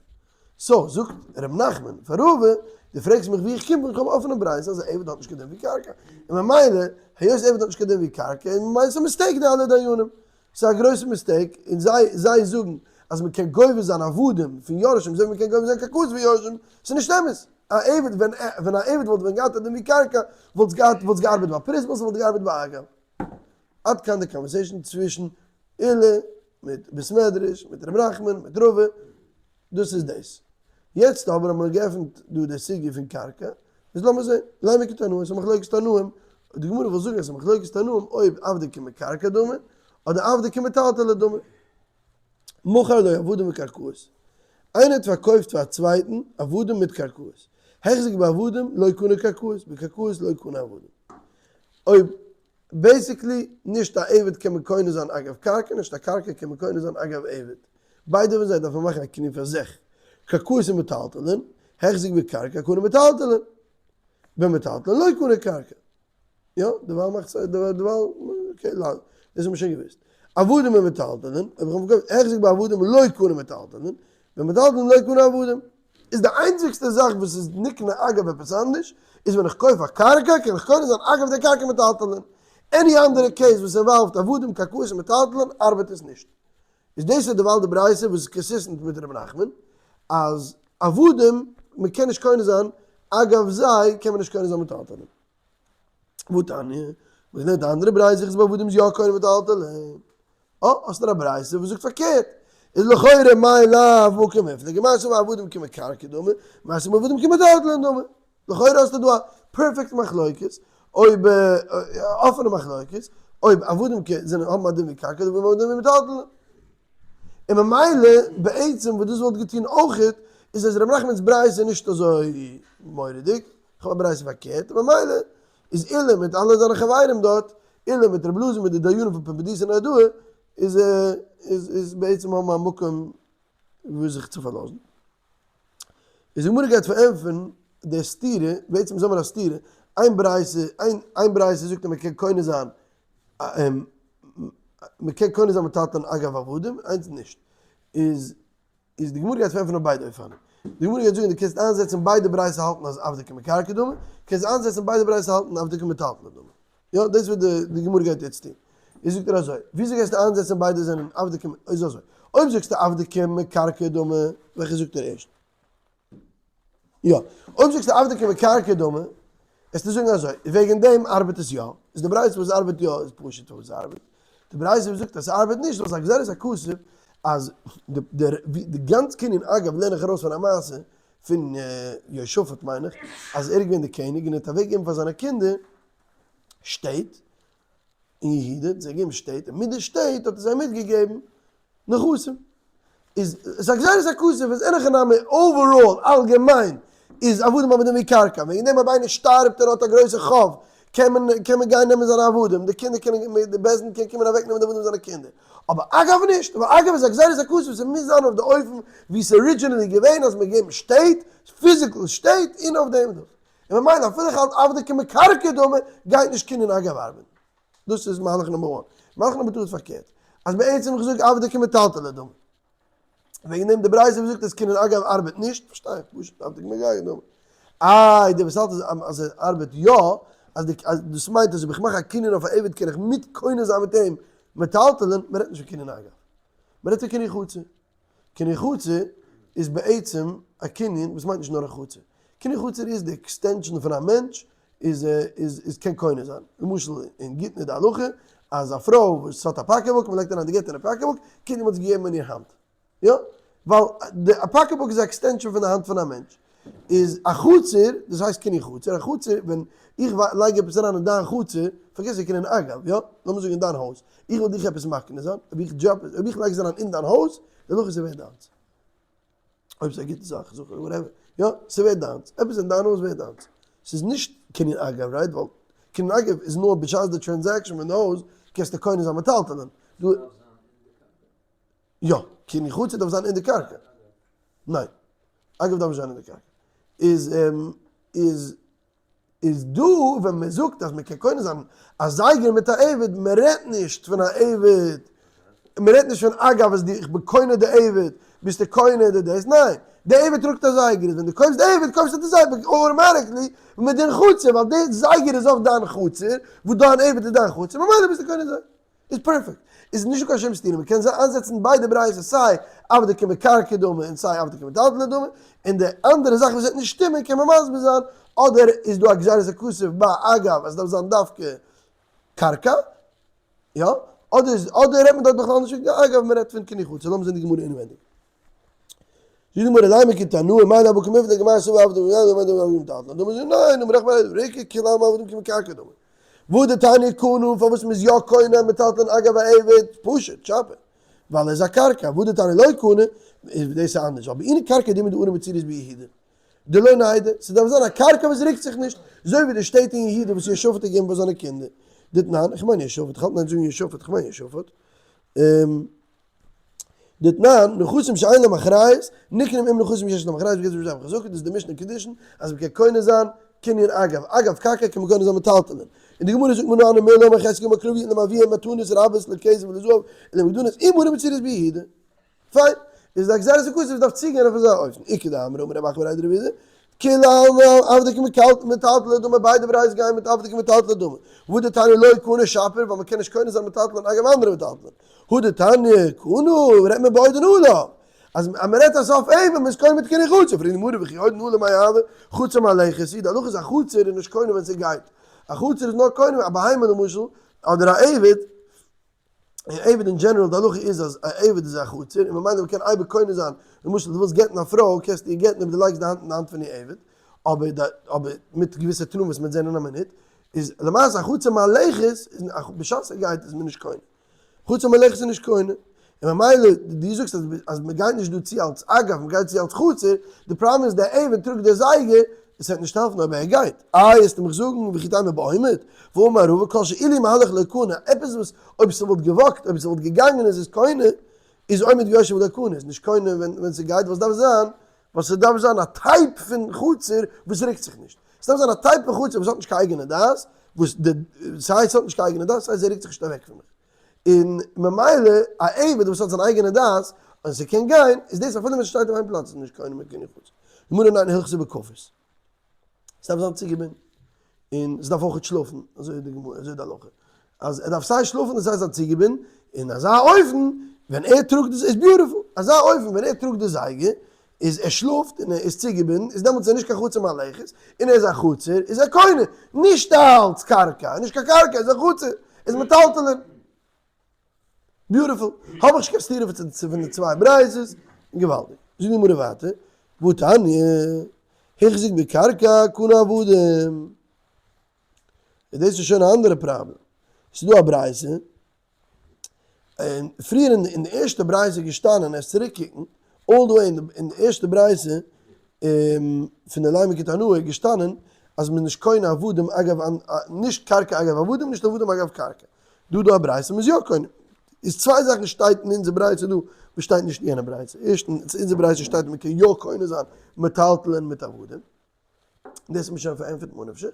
so, זאגט ר' נחמן פאר רבא, דו פרעגסט מיך ווי איך קום פון, איך האב א אפענע ברייתא אז א עבד האט נישט קיין דין ווי קרקע, און ממילא, היות עבד האט נישט קיין דין ווי קרקע, איז ממילא ס'איז א mistake די אלע דיינים. ס'איז א גרויסע mistake, און זיי זיי זאגן אז מ'קען גובה זיין עבדים פון יורשים אזוי ווי מ'קען גובה זיין קרקעות פון יורשים, ס'איז נישט אמת. א עבד, ווען ווען א עבד וואלט ווען געהאט א דין ווי קרקע, וואלט עס געהאט וואלט עס געארבעט ביי פרוזבול, ס'וואלט געארבעט ביי אגב. עד כאן די conversation צווישן עולא מיט בית מדרש, מיט ר' נחמן, מיט רבא, דאס איז דאס. יעצט אבער האט מען געעפנט דא די סוגיא פון קרקע, איז לאמיר זען, לימא כתנאי, ס'איז א מחלוקת תנאים, די גמרא וויל זאגן אז ס'איז א מחלוקת תנאים אויב עבדי כמקרקע דמי, אדער עבדי כמטלטלי דמי. מכר לו עבדים וקרקעות, איינער האט פארקויפט פאר א צווייטן עבדים מיט קרקעות, החזיק בעבדים לא קנה קרקעות, בקרקעות לא קנה עבדים. אויב basically, נישט א עבד קען מען קונה זיין אגב קרקע, נישט א קרקע קען מען קונה זיין אגב עבד. ביידע פון זיי דארף מען מאכן א קנין פאר זיך. קרקעות און מטלטלין, החזיק בקרקע קנה מטלטלין. במטלטלין לא קנה קרקע. יא, דערווייל מאכט זיך, דערווייל, okay, דאס האט מען שוין געוואוסט. עבדים און מטלטלין, אויב איך האב געקויפט החזיק בעבדים לא קנה מטלטלין, במטלטלין לא קנה עבדים. איז די איינציגסטע זאך וואס איז נקנה אגב עפעס אנדערש, איז ווען איך קויף א קרקע קען איך קונה זיין אגב די קרקע מטלטלין. any אנדערע case וואס involve ט עבדים קרקעות און מטלטלין ארבעט עס נישט. איז דאס איז דערווייל די ברייתא וואס איז consistent מיט ר' נחמן אז עבדים מען קען נישט קונה זיין אגב זיי קען מען נישט קונה זיין מטלטלין. והתניא, וואס לערנט די אנדערע ברייתא איז ביי עבדים איז יא קונה מטלטלין. אה, האסט נאר א ברייתא וואס זאגט פארקערט. איז לכאורה מאי לאו בהא קמיפלגי, מר סבר עבדים כמקרקעי דמי, מר סבר עבדים כמטלטלין דמי. לכאורה האסטו דא א perfect מחלוקת, אויב אפענע מחלוקת, אויב עבדים כ זענען האבן א דין ווי קרקע אדער האבן א דין ווי מטלטלין. און ממילא בעצם וואס דאס וואלט געטון אויכעט, איז אז ר' נחמנ'ס ברייתא איז נישט אזוי מורא'דיג, כ'האב א ברייתא פארקערט, און ממילא איז עולא מיט אלע זיינע חברים דארט, עולא מיט רב אלעזר מיט די דיינים פון פומבדיתא און נהרדעא, איז איז איז בעצם האבן א מקום וואו זיך צו פארלאזן. איז די גמרא גייט פארענטפערן די סתירה, בעצם איז האבן א סתירה, איין ברייתא, איין איין ברייתא זאגט אז מען קען קונה זיין מען קען קונה זיין מטלטלין אגב עבדים, איינס נישט. איז איז די גמרא גייט פארענטפערן אויף ביידע אופנים. די גמרא גייט זאגן דו קענסט איינזעצן ביידע ברייתא האלטן אז עבדי כמקרקעי דמי, קענסט איינזעצן ביידע ברייתא האלטן עבדי כמטלטלי דמי. יא, דאס וואס די גמרא גייט יעצט טון. איז זאגט ער אזוי, וויאזוי גייסטו איינזעצן ביידע זענען עבדי כמ, איז אזוי, אויב זאגסטו עבדא כמקרקעי דמי, וועלכע זאגט ער ערשט? יא, אויב זאגסטו עבדא כמקרקעי דמי, וועסטו זאגן אזוי, וועגן דעם ארבעט עס יא, איז די ברייתא וואס ארבעט יא איז פשוט פארוואס עס ארבעט, די ברייתא וואס זאגט אז עס ארבעט נישט ווייל ס'איז א גזירת הכתוב אז די גאנץ קנין אגב לערן איך ארויס פון א מעשה פון יהושפט מיין איך, אז ער איז געווען די קעניג און ער האט אוועק געגעבן פאר זיינע קינדער שטעט אין יהודה, האט זיי געגעבן שטעט און מיט די שטעט האט ער זיי מיטגעגעבן נכסים. איז עס א גזירת הכתוב איז אין הכי נמי overall אלגעמיין איז עבדים עבדים ווי קרקע וועגן דעם אויב איינער שטארבט און האט א גרויסע חוב קען מען קען מען גיין נעמען זיינע עבדים די קינדער קענען די בית דין קען קומען אוועק נעמען די עבדים זיינע קינדער אבער אגב נישט ווייל אגב איז א גזירת הכתוב ס'מוז זיין אויף די אופן ווי ס'איז originally געווען אז מ'געבן שטעט physical שטעט און אויף דעם דאס און ממילא אפילו איך האלט עבדי כמקרקעי דמי גייט נישט קנין אגב ארבעטן. דאס איז מהלך number one. מהלך number two איז פארקערט. אז בעצם איך זאג עבדי כמטלטלי דמי. וועגן דעם די ברייתא וואס זאגט אז קנין אגב ארבעט נישט, פארשטיי איך פשוט עבדי כמקרקעי דמי. איי די וואס האלט אז עס ארבעט יא, אז די אז דאס מיינט אז אויב איך מאך א קנין אויף א עבד קען איך מיט קונה זיין מיט אים מטלטלין, מען רעדט נישט פון קנין אגב. מען רעדט פון קנין חצר. קנין חצר איז בעצם א קנין וואס מיינט נישט נאר א חצר. קנין חצר איז די extension פון א מענטש איז איז איז קען קונה זיין. למשל אין גיטין איז די הלכה אז א פרוי וואס האט א pocketbook מען לייגט אריין די גט אין א pocketbook כאילו מען האט עס געגעבן אין איר האנט. יא? ווייל די א pocketbook איז א extension פון די האנט פון א מענטש. איז א חצר, דאס הייסט קנין חצר, א חצר ווען איך לייג עפעס אריין אין דיין חצר, פארגעס די קנין אגב, יא? לאמיר זאגן אין דיין הויז, איך וויל דיך עפעס מקנה זיין, אויב איך drop עס, אויב איך לייג עס אריין אין דיין הויז, דערנאך איז ס'ווערט דיינס. אויב ס'איז א גוטע זאך, זאך, whatever, יא, ס'ווערט דיינס, עפעס אין דיין הויז ווערט דיינס. ס'איז נישט קנין אגב, right? ווייל קנין אגב איז נאר בשעת די transaction פון די הויז קענסטו קונה זיין מטלטלין. דא. יא, קנין חצר דארף זיין אין די קרקע. ניין. אגב דארף נישט זיין אין די קרקע. איז איז איז דא ווען מען זאגט אז מען קען קונה זיין א זייגער מיט א עבד, מען רעדט נישט פון א עבד, מען רעדט נישט פון אגב אז איך בין קונה די עבד, ביסטו קונה די דאס, ניין, די עבד טראגט א זייגער, איז ווען דו קויפסט די עבד קויפסטו די זייגער automatically מדין חצר, ווייל די זייגער איז אויף דיין חצר, וואס דיין עבד איז דיין חצר, ממילא ביסטו קונה זייגער. איז perfect. איז נישטא קיין שום סתירה, מ'קען זיי איינזעצן ביידע ברייתות סיי עבדי כמקרקעי דמי און סיי עבדי כמטלטלי דמי, און די אנדערע זאך וואס וועט נישט שטימען קען מען מסביר זיין, אדער איז דא א גזירת הכתוב ביי אגב אז ס'דארף זיין דווקא קרקע, יא, אדער אדער רעדט מען דארט בכלל נישט פון אגב מ'רעדט פון קנין חצר, לאמיר זען די גמרא אינעווענדיג. זאגט די גמרא לימא כתנאי מאי דהוה קמיפלגי מר סבר עבדים כמטלטלי דמי זאגט ניין אמר רחמנא בריה דכולי עלמא עבדים כמקרקעי דמי. והא דתניא קנה, פארוואס מ'איז יא קונה מטלטלין אגב א עבד, פשוט, שפיר, ווייל ער איז א קרקע, והא דתניא לא קנה, איז דאס אנדערש, אבער אין קרקע דומיא דערים מצויות ביהודה, דלא ניידי, ס'דארף זיין א קרקע וואס רוקט זיך נישט, אזוי ווי די שטעט אין יהודה וואס יהושפט האט געגעבן פאר זיינע קינדער, דתנן, איך מיין יהושפט, איך האלט אין איין זאגן יהושפט, איך מיין יהושפט, דתנן, נכסים שאין להם אחריות, נקנים עם נכסים שיש להם אחריות בכסף ובשטר ובחזקה, דאס איז די משנה אין קידושין, אז מ'קען קונה זיין קנין אגב, אגב קרקע קען מען קונה זיין מטלטלין. און די גמרא זאגט מנא הני מילי אמר חזקיה אמר קרוב יתן לאביהם מתנות רבות לכסף ולזהב ולמגדנות עם ערים מצויות ביהודה. פיין. איז די גזירת הכתוב וואס דארף צוגיין אויף אזא אופן. איכא דאמרי אמר רב אחא בריה דרב אידי, כולי עלמא עבדי כמטלטלי דמי ביידע ברייתות גייען מיט עבדי כמטלטלי דמי. והא דתניא לא קנה שפיר ווייל מ'קען נישט קונה זיין מטלטלין אגב אנדערע מטלטלין. הא דתניא קנה רעדט מען בעודן עליו אז מען רעדט אז אויף אים ווען מען איז קונה מיט קנין חצר פרעגט די גמרא וכי עודן עליו מאי הוי חצר מהלכת היא די הלכה איז א חצר איז נישט קונה ווען ס'גייט א חצר איז נאר קונה א בהמה למשל אדער א עבד און עבד אין general די הלכה איז אז א עבד איז א חצר און ממילא מ'קען אייביג קונה זיין למשל דו ווילסט גט'ן א פרוי קענסטו איר גט'ן אויב דו לייגסט די האנט אין די האנט פון איר עבד אבער אבער מיט געוויסע תנאים וואס מ'וועט זען אין א מינוט איז למעשה א חצר מהלכת איז בשעת ס'גייט איז מען נישט קונה. חצר מהלכת איז נישט קונה, און ממילא דו זאגסט אז אז מען גייט נישט דא צו אלס אגב, מען גייט צו אלס חצר, די פראבלעם איז דער עבד טראגט דער זייגער, עס וועט נישט העלפן אויב ער גייט, איי וועסטו מיך זאגן וכי תימא בעומד, והאמר רבא כל שאילו מהלך לא קנה, עפעס וואס אויב ס'וואלט געוואקט אויב ס'וואלט געגאנגען איז עס קונה, איז עומד ויושב לא קנה, איז נישט קונה ווען ס'גייט, וואס דארף זיין, ווייל ס'דארף זיין א type פון חצר וואס רוקט זיך נישט. ס'דארף זיין א type פון חצר וואס האט נישט קיין אייגענע דעת, וואס די, סיי ס'האט נישט קיין אייגענע דעת, סיי ס'רוקט זיך נישט אוועק פון מיך. און ממילא א עבד וואס האט זיין אייגענע דעת, און ס'קען גיין, איז דאס אפילו ווען ס'שטייט אויף איין פלאץ איז נישט קונה מיט קנין חצר. גמרא ניין הלכתא בכפות. ס'דארף זיין צוגעבינדן. און ס'דארף אויכעט שלאפן, אזוי איז די גמרא, אזוי איז די הלכה. אז ער דארף סיי שלאפן און סיי זיין צוגעבינדן, אין אזא אופן. ווען ער טראגט דאס איז beautiful, אזא אופן ווען ער טראגט די זייגער איז ער שלאפט און ער איז צוגעבינדן איז דעמאלטס איז ער נישט קיין חצר מהלכת און ער איז א חצר איז ער קונה, נישט אלץ קרקע, נישט קיין קרקע איז א חצר, איז מטלטלין. beautiful, האב איך נישט קיין סתירה פון די צוויי ברייתות, געוואלדיג. זאגט די גמרא ווייטער, והתניא, החזיק בקרקע קנה עבדים. דאס איז שוין א אנדערע פראבלעם. ס'איז דא א ברייתא, און פריער אין די ערשטע ברייתא איז געשטאנען, עס צוריק קוקן, all the way אין די ערשטע ברייתא פון די לימא כתנאי איז געשטאנען אז מ'איז נישט קונה עבדים אגב, נישט קרקע אגב עבדים, נישט עבדים אגב קרקע. דא דא א ברייתא מ'איז יא קונה. איז צוויי זאכן שטייט אין אונזער ברייתא דא וואס שטייט נישט אין יענע ברייתא. ערשטנס, אונזער ברייתא שטייט אז מ'קען יא קונה זיין מטלטלין מיט עבדים. דאס האט מען שוין פארענטפערט מה נפשך.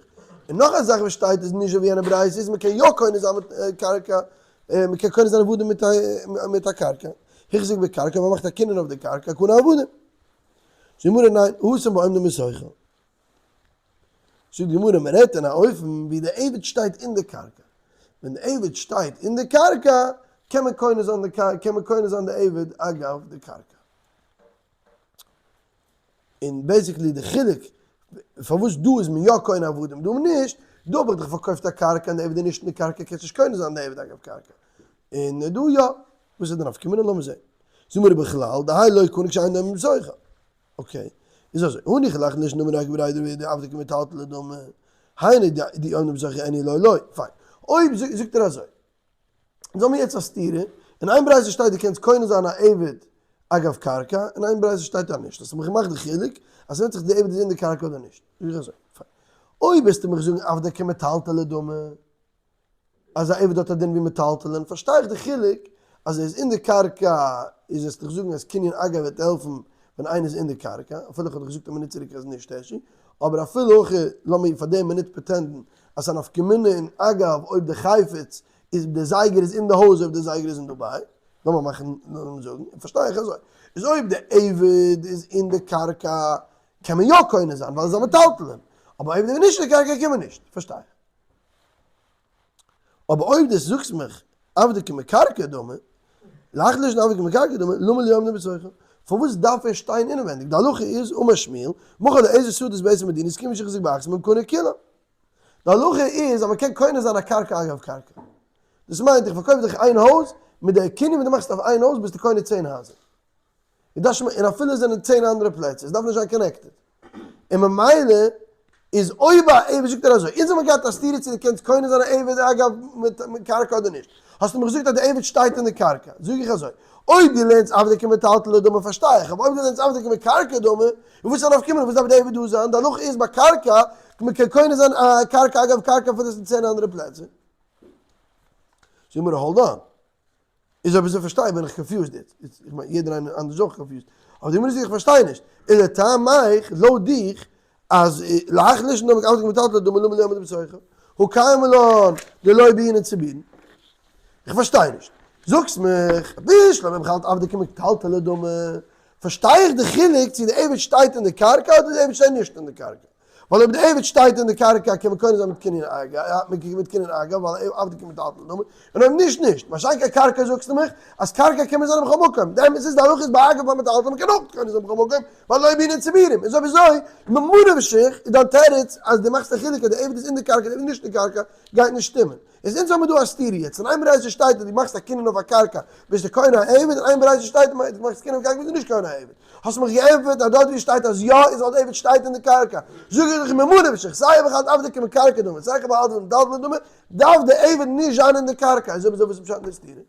און נאך א זאך וואס שטייט איז נישט אזוי ווי יענע ברייתא איז מ'קען יא קונה זיין מיט קרקע, מ'קען קונה זיין עבדים מיט א קרקע. החזיק בקרקע, מ'מאכט א קנין אויף די קרקע, קנה עבדים. זאגט די גמרא ניין, התם בעומדין בתוכה. זאגט די גמרא מ'רעדט אין א אופן ווי די עבד שטייט אין די קרקע. ווען די עבד שטייט אין די קרקע קען מען קונה זיין די קען מען קונה זיין די עבד אגב די קרקע. און basically די חילוק פארוואס דא איז מען יא קונה עבדים דא נישט, דא האב איך דיך פארקויפט א קרקע און די עבד איז נישט אין די קרקע קענסט נישט קונה זיין די עבד אגב קרקע, און דא יא, וואס איז די נפקא מינה לאמיר זעהן. זאג מיר בכלל דהאי לא קנה כשאין עומדין בתוכה. okay, איז אזוי, הניחא לך לישנא דאמר רב בריה דרב אידי עבדא כמטלטלי דמי, היינו דאי עומדין בתוכה איני לא לא, פיין. אויב זאגט ער אזוי, אונז האבן יעצט א סתירה, אין איין ברייתא שטייט דו קענסט קונה זיין א עבד אגב קרקע, אין איין ברייתא שטייט אז נישט, האסטו מיך געמאכט די חילוק אז ס'ווענדט זיך די עבד איז אין די קרקע אדער נישט, זאג איך אזוי, פיין. אויב וועסטו מיך זאגן עבדא כמטלטלי דמי, אז א עבד האט א דין ווי מטלטלין, פארשטיי איך די חילוק אז ער איז אין די קרקע, איז וועסטו דאך זאגן אז קנין אגב וועט העלפן ווען איינער איז אין די קרקע, אפילו איך האב דאך געזאגט א מינוט צוריק אז נישט העשי, אבער אפילו הכי לאמיר פאר די מינוט pretend ן אז ס'איז א נפקא מינה אין אגב אויב די חפץ איז די זייגער איז אין די הויז אויב די זייגער איז אין דובאי, לאמיר מאכן לאמיר זאגן, פארשטיי איך אזוי, איז אויב די עבד איז אין די קרקע קען מען יא קונה זיין ווייל עס איז א מטלטלין, אבער אויב די איז נישט אין די קרקע קען מען נישט, פארשטיי איך. אבער אויב דו זאגסט מיך עבדא כמקרקעי דמי, להכי לישנא עבדא כמקרקעי דמי, למה לי עומדין בתוכה? פארוואס דארף ער שטיין אינעווענדיג? די הלכה איז, אמר שמואל, מכר לו עשר שדות בעשר מדינות כיון שהחזיק באחת מהן קנה כולן. די הלכה איז אז מען קען קונה זיין א קרקע אגב קרקע. דאס מיינט איך פארקויף דיך איין הויז, מיט די קנין וואס דו מאכסט אויף איין הויז ביסטו קונה צען הייזער. און אפילו עס זענען צען אנדערע פלעצער, עס דארף נישט זיין connected. און ממילא איז אויב א עבד, זאגט ער אזוי, אונז האבן געהאט א סתירה צו דו קענסט קונה זיין א עבד אגב מיט קרקע אדער נישט, האסטו מיר געזאגט אז די עבד שטייט אין די קרקע, זאג איך אזוי, אויב דו לערנסט עבדא כמטלטלי דמי פארשטיי איך, אבער אויב דו לערנסט עבדא כמקרקעי דמי, און וואס איז א נפקא מינה וואס דארף די עבד דא זיין, די הלכה איז ביי קרקע, מען קען קונה זיין א קרקע אגב קרקע אפילו עס איז אין צען אנדערע פלעצער. זאג מיר hold on. איז אויב אזוי פארשטיי בין איך confused יעצט, איך מיין יעדער איינער אנדערש איז אויך confused, אבער די גמרא זאגט איך פארשטיי נישט, איז דער טעם מיך לויט דיך אז להכי לישנא דאמר עבדא כמטלטלי דמי למה לי עומדין בתוכה, הא קיימא לן דלא בעינן ציבורין, איך פארשטיי נישט, זאגסט מיך בשלמא אויב איך האלט עבדא כמטלטלי דמי, פארשטיי איך די חילוק צו די עבד שטייט אין די קרקע אדער די עבד שטייט נישט אין די קרקע. ווייל אויב די עבד שטייט אין די קרקע קען מען קונה זיין מיט קנין אגב, מיט קנין אגב, ווייל עבדא כמטלטלי דמי, און אויב נישט נישט. מה שאין כן קרקע זאגסטו מיך אז קרקע קען מען זיין בכל מקום, די אמת איז די הלכה איז ביי אגב ביי מטלטלין מ'קען אויך קונה זיין בכל מקום, ווייל לא בעינן ציבורים, איז אויב אזוי ממה נפשך איז דיין תירוץ אז דו מאכסט א חילוק אז די עבד איז אין די קרקע די עבד איז נישט אין די קרקע גייט נישט שטימען. איז אונז האבן דא א סתירה יעצט, אין איין ברייתא שטייט אז דו מאכסט א קנין אויף א קרקע ביסטו קונה א עבד, אין איין ברייתא שטייט אז דו מאכסט קנין אויף קרקע ביסטו נישט קונה א עבד. האסט מיך געענטפערט אז דארט ווי שטייט אז יא איז ווייל די עבד שטייט אין די קרקע, זאג איך דיך ממה נפשך, סיי אויב איך האלט עבדא כמקרקעי דמי, סיי איך האלט כמטלטלי דמי, דארף די עבד נישט זיין אין די קרקע, איז אויב אזוי וואס איז פשט אין די סתירה?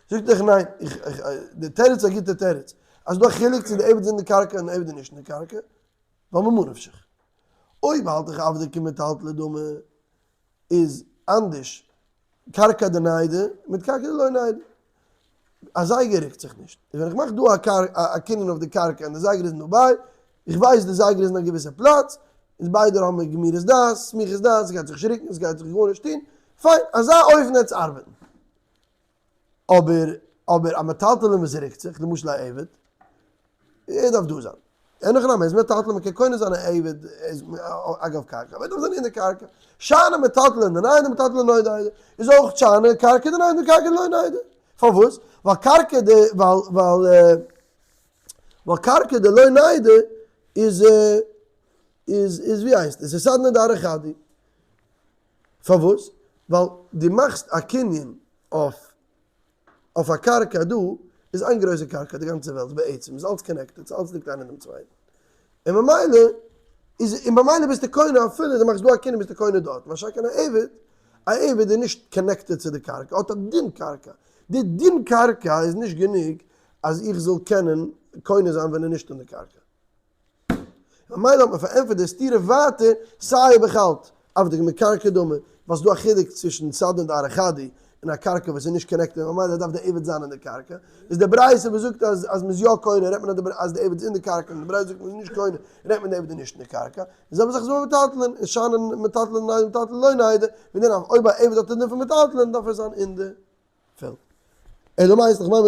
זאגט איך ניין, איך איך די תירוץ איז א גוטע תירוץ, אז ס'דא א חילוק צו די עבד איז אין די קרקע און די עבד איז נישט אין די קרקע, ווייל ממה נפשך. אויב האלט איך עבדא כמטלטלי דמי איז אנדערש קרקע דניידי מיט קרקע דלא ניידי. א זייגער רוקט זיך נישט. איז ווען איך מאך דא א קנין אויף די קרקע און די זייגער איז אין דובאי, איך ווייס די זייגער איז אין א געוויסע פלאץ, אונז ביידע האבן מיר גמירות דעת, סמיכות דעת, ס'גייט זיך נישט רוקן, ס'גייט זיך גארנישט טון, פיין, אזא אופן וועט עס ארבעטן. אבער אבער א מטלטלין וואס רוקט זיך, למשל א עבד, ער דארף דא זיין. אין הכי נמי, איז מטלטלין, מ'קען קונה זיין א עבד, אגב קרקע, אבער ער דארף זיין אין די קרקע. שאני מטלטלין דניידי מטלטלין דלא ניידי, איז אויך שאני קרקע דניידי קרקע דלא ניידי. פארוואס? ווייל קרקע די ווייל ווייל ווייל קרקע דלא ניידי איז איז איז ווי הייסט עס? איז סדנא דארעא חד הוא. פארוואס? ווייל דו מאכסט א קנין אויף אויף א קרקע דא איז איין גרויסע קרקע די גאנצע וועלט בעצם איז אלץ connected ס'איז אלץ ליגט איינער דעם צווייטן און ממילא איז און במילא ביסטו קונה אפילו דו מאכסט דא א קנין ביסטו קונה דארט מה שאין כן א עבד א עבד איז נישט connected צו די קרקע האט א דין קרקע די דין קרקע איז נישט גענוג אז איך זאל קענען קונה זיין ווען ער נישט אין די קרקע. ממילא האט מען פארענטפערט די סתירה ווייטער סיי אויב איך האלט עבדא מקרקע דמי, ווייל ס'דא א חילוק צווישן סדנא דארעא חד הוא און א קרקע וואס איז נישט connected ממילא דארף די עבד זיין אין די קרקע, איז די ברייתא וואס זאגט אז אז מ'איז יא קונה רעדט מען אז די עבד איז אין די קרקע און די ברייתא זאגט מ'איז נישט קונה רעדט מען די עבד איז נישט אין די קרקע, די זעלבע זאך איז ביי מטלטלין, איז שאני מטלטלין ניידי מטלטלין לא ניידי, ווי דען אויב א עבד האט א דין פון מטלטלין דארף ער זיין אין די פעלד. אלא מאי איז דאך מיינט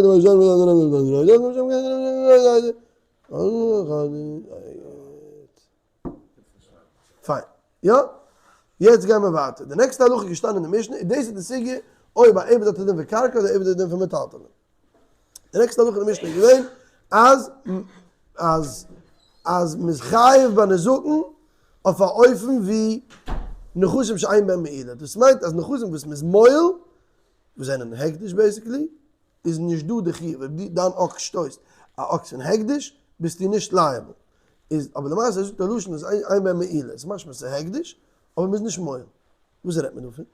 פיין. יא? יעצט גייען מיר ווייטער. די נעקסטע הלכה איז געשטאנען אין די משנה, און דאס איז די סוגיא אויב א עבד האט א דין פון קרקע אדער עבד האט א דין פון מטלטלין. די נעקסטע הלכה אין די משנה איז געווען אז אז אז מ'איז חייב ביי נזקין אויף א אופן ווי נכסים שאין בהם מעילה. דאס מיינט אז נכסים וואס מ'איז מועל, וואס זענען הקדש basically, איז נישט דא די חיוב, אויב דיין אקס שטויסט א אקס פון הקדש ביסטו נישט liable, איז אבער למעשה זאגט דער לשון איז אין בהם מעילה, איז משמע ס'איז הקדש אבער מ'איז נישט מועל, וואס רעדט מען דא פון?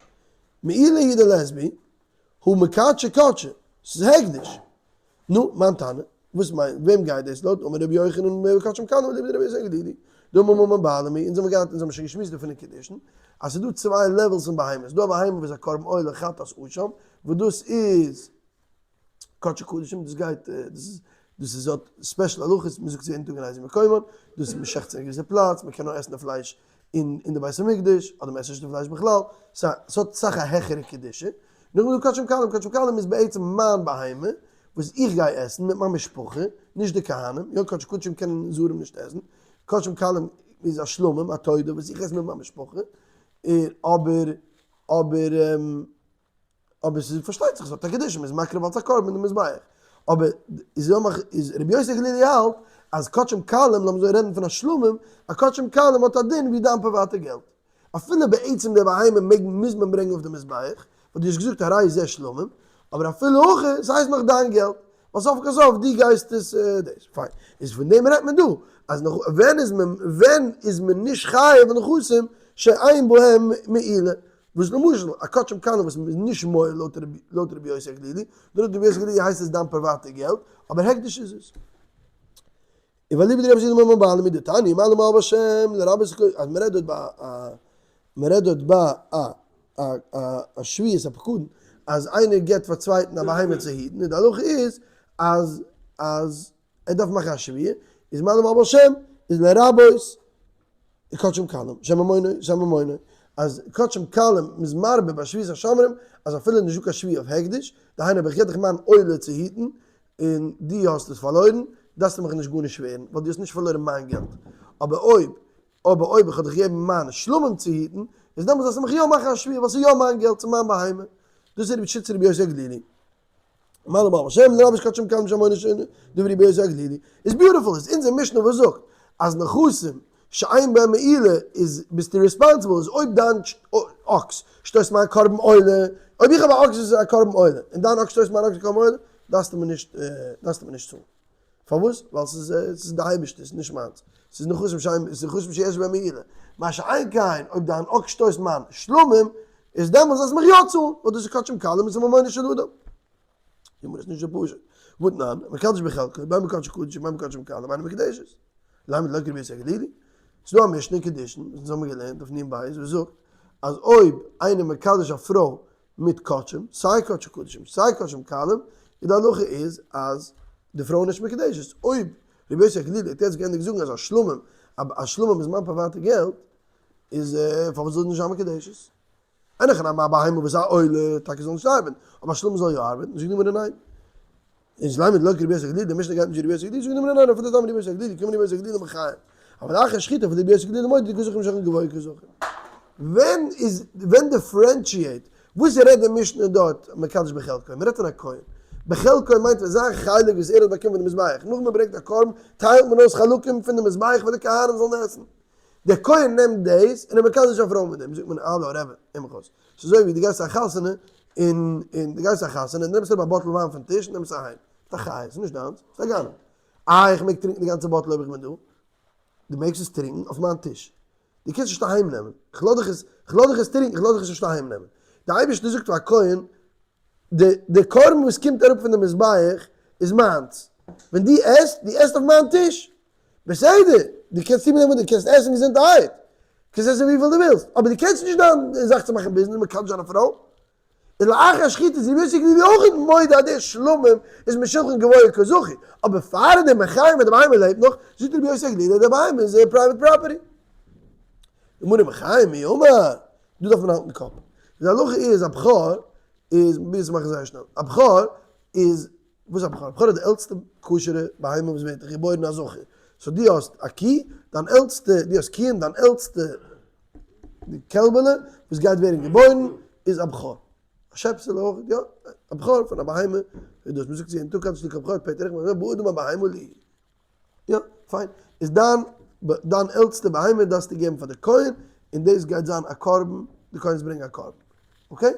מעילה הוא דלית בהו, הא מקדשא קדשי, ס'איז הקדש, נו, מאן תנא, וואס מיינט, וועם גייט דאס לויט אמר רבי יוחנן מער קדשים קלים אליבא דרבי יוסי הגלילי, דאמר ממון בעלים הוא, אונז האבן געהאט, אונז האבן שוין געשמועסט דערפון אין קידושין, אז ס'איז דא צוויי levels פון בהמות, ס'דא א בהמה וואס איז א קרבן עולה חטאת אשם, וואס דאס איז קדשי קדשים, דאס גייט, דאס איז, דאס איז האט special הלכות, מ'זאגט עס יעדן טאג אין איזה מקומות, דאס איז מ'שעכט עס אין א געוויסע פלאץ, מ'קען נאר עסן די פלייש אין אין די בית המקדש, אדער מ'עסט נישט די פלייש בכלל, סא ס'האט סאך א העכערע קדושה, נאכדעם איז דא קדשים קלים, קדשים קלים איז בעצם מיין בהמה, וואס איך גיי עסן מיט מיין משפחה, נישט די כהנים, יא קדשי קדשים קענען זרים נישט עסן, קדשים קלים איז א שלמים, א תודה וואס איך עס מיט מיין משפחה, אבער אבער אבער ס'איז פארשטייט זיך ס'האט א קדושה, מ'איז מקריב אלס א קרבן אין די מזבח, אבער איז יא מאך איז רבי יוסי הגלילי האלט אז קדשים קלים, לאמיר אזוי רעדן פון א שלמים, א קדשים קלים האט א דין ווי דיין פריוואטע געלט, אפילו בעצם די בהמה מעג מוז מען ברענגען אויף די מזבח, ווייל דו האסט געזאגט הרי זה שלמים, אבער אפילו הכי, ס'הייסט נאך דיין געלט, ווייל סוף כל סוף דו גייסט עס דאס, פיין, איז פון דעם רעדט מען דא, אז נאך ווען איז מען ווען איז מען נישט חייב נכסים שאין בהם מעילה, וואס למשל א קדשים קלים וואס מ'איז נישט מועל לויט רבי יוסי הגלילי, לויט רבי יוסי הגלילי הייסט עס דיין פריוואטע געלט, אבער הקדש איז עס. און ואליבא דרבי יוסי דאמר בעלים הוא דתניא מעלה מעל בשם לרבות אז מ'רעדט דארט ביי א מ'רעדט דארט ביי א א א שבועת הפקדון אז איינער געבט פאר צווייטן א בהמה צו היטן און די הלכה איז אז אז ער דארף מאכן א שבועה איז מעלה מעל בשם איז לרבות קדשים קלים שם ממונו שם ממונו אז קדשים קלים מ'איז מרבה ביי שבועת השומרים אז אפילו נישט דא קיין שבועה אויף הקדש דהיינו אויב איך געב דיך מיין עולה צו היטן און דו האסט עס פארלוירן, דארפסטו מיך נישט גארנישט שווערן, ווייל דו האסט נישט פארלוירן מיין געלט. אבער אויב, אבער אויב איך האב דיך געגעבן מיין שלמים צו היטן, איז דעמאלטס זאלסטו מיך יא מאכן א שבועה, ווייל ס'איז יא מיין געלט, ס'איז מיין בהמה. דאס איז רבי שיטת רבי יוסי הגלילי. מעלה בעל שם, לרבות קדשים קלים שמונה שנים, דברי רבי יוסי הגלילי. איז beautiful, איז אונזער משנה וואס זאגט אז נכסים שאין בהם מעילה איז ביסטו responsible איז אויב דיין אקס שטויסט מיין קרבן עולה, אויב איך האב א אקס וואס איז א קרבן עולה און דיין אקס שטויסט מיין אקס קרבן עולה דארפסטו מיר נישט דארפסטו מיר נישט צאלן. פארוואס? ווייל ס'איז ס'איז די אייבערשטער ס'איז נישט מיינס. ס'איז נכסים שאין ס'איז נכסים שיש בהם מעילה. מה שאין כן אויב דיין אקס שטויסט מיין שלמים איז דעמאלטס דארפסטו מיך יא צאלן ווייל דאס איז קדשים קלים און ס'איז ממונו של אדם. די גמרא איז נישט אזוי פשוט. והתנן, מקדש בחלקו, בין בקדשי קדשים בין בקדשים קלים, אינה מקודשת. לימא דלא כרבי יוסי הגלילי. ס'איז דא א משנה אין קידושין, וואס אונז האבן געלערנט אויף נון בית, וואס זאגט אז אויב איינער מקדש א פרוי מיט קדשים, סיי קדשי קדשים סיי קדשים קלים, איז די הלכה איז אז די פרוי איז נישט מקודשת. אויב רבי יוסי הגלילי האט יעצט געענדיגט זאגן אז א שלמים, א שלמים איז מיין פריוואטע געלט, איז פארוואס זאל זי נישט זיין מקודשת? אין הכי נמי א בהמה וואס איז א עולה, טאקע זאל נישט ארבעטן, אבער א שלמים זאל יא ארבעטן, זאגט די גמרא ניין. איז לימא דלא כרבי יוסי הגלילי, די משנה גייט נישט ווי רבי יוסי הגלילי, זאגט די גמרא ניין, אפילו טעמא רבי יוסי הגלילי, כיוון רבי יוסי הגלילי מחייב, אבל אחר שחיטה אפילו רבי יוסי הגלילי מודה דקא זכין משכן גבוה קא זכין. ווען איז, ווען differentiate, וואס רעדט די משנה דארט מקדש בחלקו, מען רעדט פון א כהן. בחלקו מיינט פון זיין חלק וואס ער האט באקומען פון די מזבח, נאך מען ברענגט א קרבן טיילט מען אויס חלקים פון די מזבח פאר די כהנים זאלן עסן, דער כהן נעמט דאס און ער מקדש א פרוי מיט דעם, זאגט מען האלא רבי, הער מיך אויס, ס'איז אזוי ווי דו גייסט צו א חתונה און און דו גייסט צו א חתונה און נעמסט אראפ א bottle וויין פון טיש און נעמסט עס אהיים, ביסט א חיה, ס'איז נישט דיינס, ביסט א גנב. איי איך מעג טרינקן די גאנצע bottle אויב איך בין דא? דו מעגסט עס טרינקן אויף מיין טיש, דו קענסט נישט אהיים נעמען, איך לאז דיך עס, איך לאז דיך עס טרינקן, איך לאז דיך עס נישט אהיים נעמען. דער אייבערשטער זאגט פאר א כהן, די די קרבן וואס קומט אראפ פון די מזבח איז מיינס, ווען דו עסט, דו עסט אויף מיין טיש, בסדר, דו קענסט טון מיט דעם וואס דו קענסט עסן געזונטערהייט, קענסט עסן וויפיל דו ווילסט, אבער דו קענסט נישט דיין זאך צו מאכן ביזנעס, מקדש זיין א פרוי. און לאחר שחיטה איז רבי יוסי הגלילי אויך מודה אז דער שלמים איז משולחן גבוה קזחי, אבער פאר דעם מחיים ווען די בהמה לעבט נאך, זאגט רבי יוסי הגלילי אז די בהמה איז private property. גמרא מחיים מי אמר, דא דארף מען האלטן קאפ. די הלכה איז א בכור איז, מ'פרובירט עס מאכן זייער שנעל, א בכור איז וואס איז א בכור? א בכור איז די עלטסטע כשר'ע בהמה וואס ווערט געבוירן א זכר. so דו האסט א קי, דיין עלטסטע, דו האסט קיען, דיין עלטסטע קעלבעלע וואס גייט ווערן געבוירן איז א בכור. א שעפסעלע אויך, יא, א בכור פון א בהמה איז דאס. מ'זאגט צו יעדן טאג קדש לי כל בכור פטר איך באדם הבהמה לי. יא, פיין. איז דיין דיין עלטסטע בהמה דארפסטו געבן פאר די כהן, און דאס גייט זיין א קרבן, די כהן זאל ברענגען א קרבן. okay?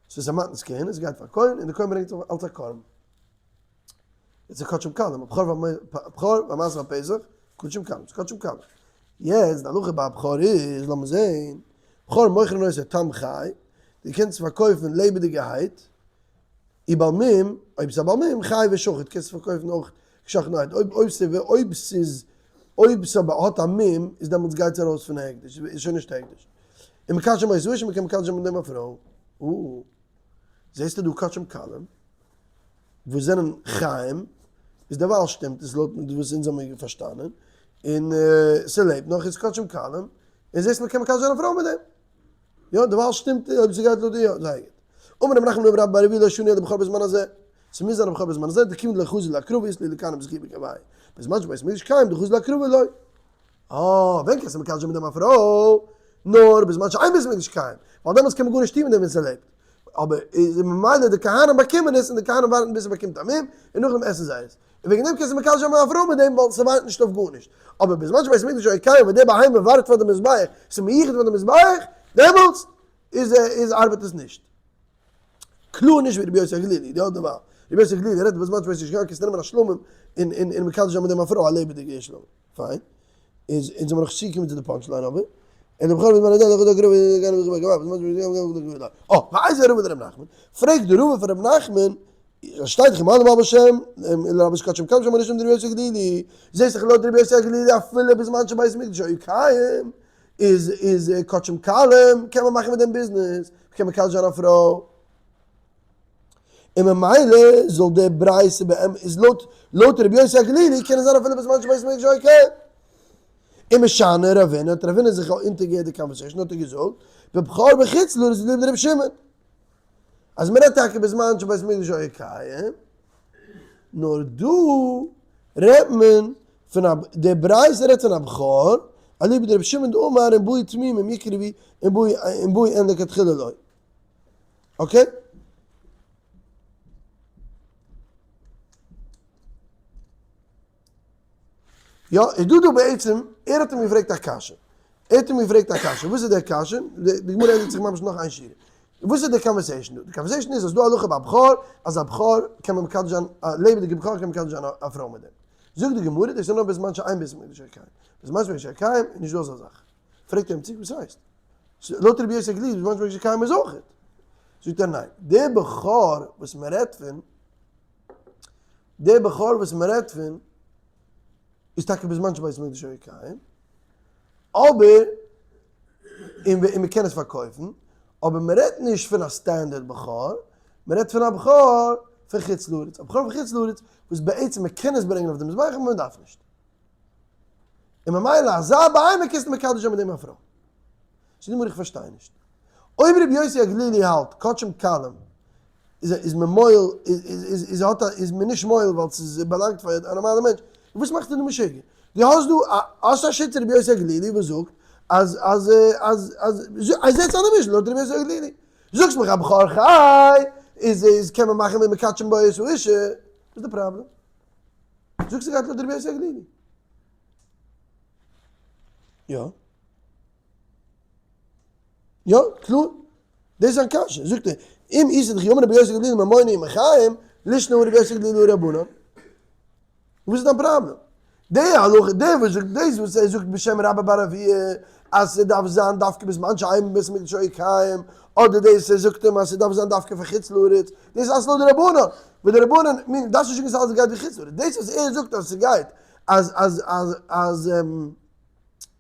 ס'איז א מתנת כהונה, עס גייט פאר כהן, און די כהן ברענגט עס אלס א קרבן. יעצט איז קדשים קלים, הבכור והמעשר והפסח, קדשים קלים, ס'איז קדשים קלים. יעצט די הלכה ביי א בכור איז, לאמיר זעהן, בכור מוכרין אותו תם חי, דו קענסט פארקויפן לעבעדיגערהייט, ובעל מום, אויב ס'איז א בעל מום, חי ושחוט, קענסטו פארקויפן אויך געשאכטענערהייט, אויב אויב ס'איז אויב ס'איז אויב ס'האט א מום, איז דעמאלטס גייט עס ארויס פון הקדש, איז שוין נישט הקדש. און מקדשין אותו האשה, מ'קען מקדש זיין מיט דעם א פרוי. או, זעסטו דא קדשים קלים וואס זענען חיים, איז דערווייל שטימט עס לויט וואס אונז האבן פארשטאנען, און ס'לעבט נאך איז קדשים קלים, און זעסט מ'קען מקדש זיין א פרוי מיט דעם. יא, דערווייל שטימט אויב ס'גייט לויט די יא, זייער גוט. אמר רב נחמן אמר רבה בר אבוה לא שנו אלא בכור בזמן הזה. ס'מוז זיין א בכור בזמן הזה, דכיון דלא חזו להקרבה אית להו לכהנים זכי' בגוייהו. בזמן שבית המקדש קיים דחזו להקרבה לא. אה, ווען קענסטו מקדש זיין מיט דעם א פרוי? נאר בזמן שאין בית המקדש קיים, ווייל דעמאלטס קען מען גארנישט טון מיט דעם ווען ס'לעבט. אבער איז ממילא די כהנים באקומען עס און די כהנים ווארטן ביז ס'באקומט א מום און נאכדעם עסן זיי עס. און וועגן דעם קענסטו מקדש זיין מיט א פרוי מיט דעם ווייל ס'ווארט נישט אויף גארנישט. אבער בזמן שבית המקדש היה קיים ווען די בהמה ווארט פאר די מזבח, ס'איז מיוחד פאר די מזבח, דעמאלטס איז איז ארבעט עס נישט. קלאר נישט ווי רבי יוסי הגלילי, יא דערווייל. רבי יוסי הגלילי רעדט בזמן שבית המקדש קיים קענסטו נעמען א שלמים און און און מקדש זיין מיט דעם א פרוי א לעבעדיגע שלמים. פיין. איז אונז האבן נאך נישט צוגעקומען צו די punch line אבער. און די בכור בזמן הזה לא חזו אה, ואיתיביה רבא לרב נחמן, פרעגט די רבא פון רב נחמן, שטייט דאך מאן דאמר בשם לרבות קדשים קלים שאמר נישט דרבי יוסי הגלילי, זעסט דאך לויט רבי יוסי הגלילי אפילו בזמן שבית המקדש היה קיים איז איז קדשים קלים קען מען מאכן מיט דעם ביזנעס, מ'קען מקדש זיין א פרוי, און ממילא זאל די ברייתא באמת איז לויט לויט רבי יוסי הגלילי קען עס זיין אפילו בזמן שבית המקדש היה קיים. און משני רבינא האט רבינא זיך אונטערגעהערט די conversation האט ער געזאגט בבכור בחוץ לארץ אליבא דרבי שמעון. אז מען רעדט טאקע בזמן שבית המקדש היה קיים, נאר דא רעדט מען פון א, די ברייתא רעדט פון א בכור, אליבא דרבי שמעון דאמר אם באו תמימים יקרבו אם באו אין לכתחילה לא. okay? יא, איז דא דא בעצם, ער האט אים געפרעגט א קשיא. ער האט אים געפרעגט א קשיא. וואס איז דער קשיא? די גמרא ענדיגט זיך ממש נאך איין שורה. וואס איז די conversation דא? די conversation איז אז דא הלכה ביי בכור, אז א בכור קען מען מקדש זיין, א לעבעדיגע בכור קען מען מקדש זיין א פרוי מיט דעם. זאגט די גמרא, דאס איז נאר בזמן שאין בית המקדש קיים. בזמן שבית המקדש קיים איז נישט דא אזא זאך. פרעגט ער אים צוריק, וואס הייסט? לויט רבי יוסי הגלילי בזמן שבית המקדש קיים איז אויך. זאגט ער ניין, דער בכור וואס מען רעדט פון, דער בכור וואס מען רעדט פון איז טאקע בזמן שבית המקדש היה קיים, אבער און מען קען עס פארקויפן, אבער מען רעדט נישט פון א standard בכור, מען רעדט פון א בכור פון חוץ לארץ, א בכור פון חוץ לארץ וואס בעצם מען קען עס ברענגען אויף די מזבח אבער מען דארף נישט. און ממילא אזא בהמה קענסטו מקדש זיין מיט דעם א פרוי. זאגט די גמרא איך פארשטיי נישט. אויב רבי יוסי הגלילי האלט קדשים קלים איז איז מען מועל איז איז איז האט א איז מען נישט מועל ווייל ס'איז באלאנגט פאר א נארמאלע מענטש, וואס מאכסטו דא משוגע? דו האסט דא א האסט א שיטה רבי יוסי הגלילי וואס זאגט אז אז אז אז אז זעץ אן די משנה לויט רבי יוסי הגלילי. זאגסט מיך א בכור חי. איז איז קען מען מאכן מיט מקדשין בו את האשה, וואס איז די פראבלעם? זאג ס'גייט לויט רבי יוסי הגלילי. יא. יא, קלאר. דאס איז זיין קשיא. זאגט ער, אם איתא דכי אמר רבי יוסי הגלילי ממונא ומחיים, לישנא הא רבי יוסי הגלילי הא רבנן. וואס איז דיין פראבלעם? די הלכה, דער וואס זאגט דאס וואס ער זאגט בשם רבה בר אבויה אז ס'דארף זיין דווקא בזמן שאין בית המקדש היה קיים, אדער דאס ער זאגט אים אז ס'דארף זיין דווקא פון חוץ לארץ, דאס איז אלעס לויט די רבנן, וואס די רבנן, מין, דארפסט נישט זאגן ס'אלעס גייט ווי חוץ לארץ, דאס וואס ער זאגט אז ס'גייט אז אז אז אז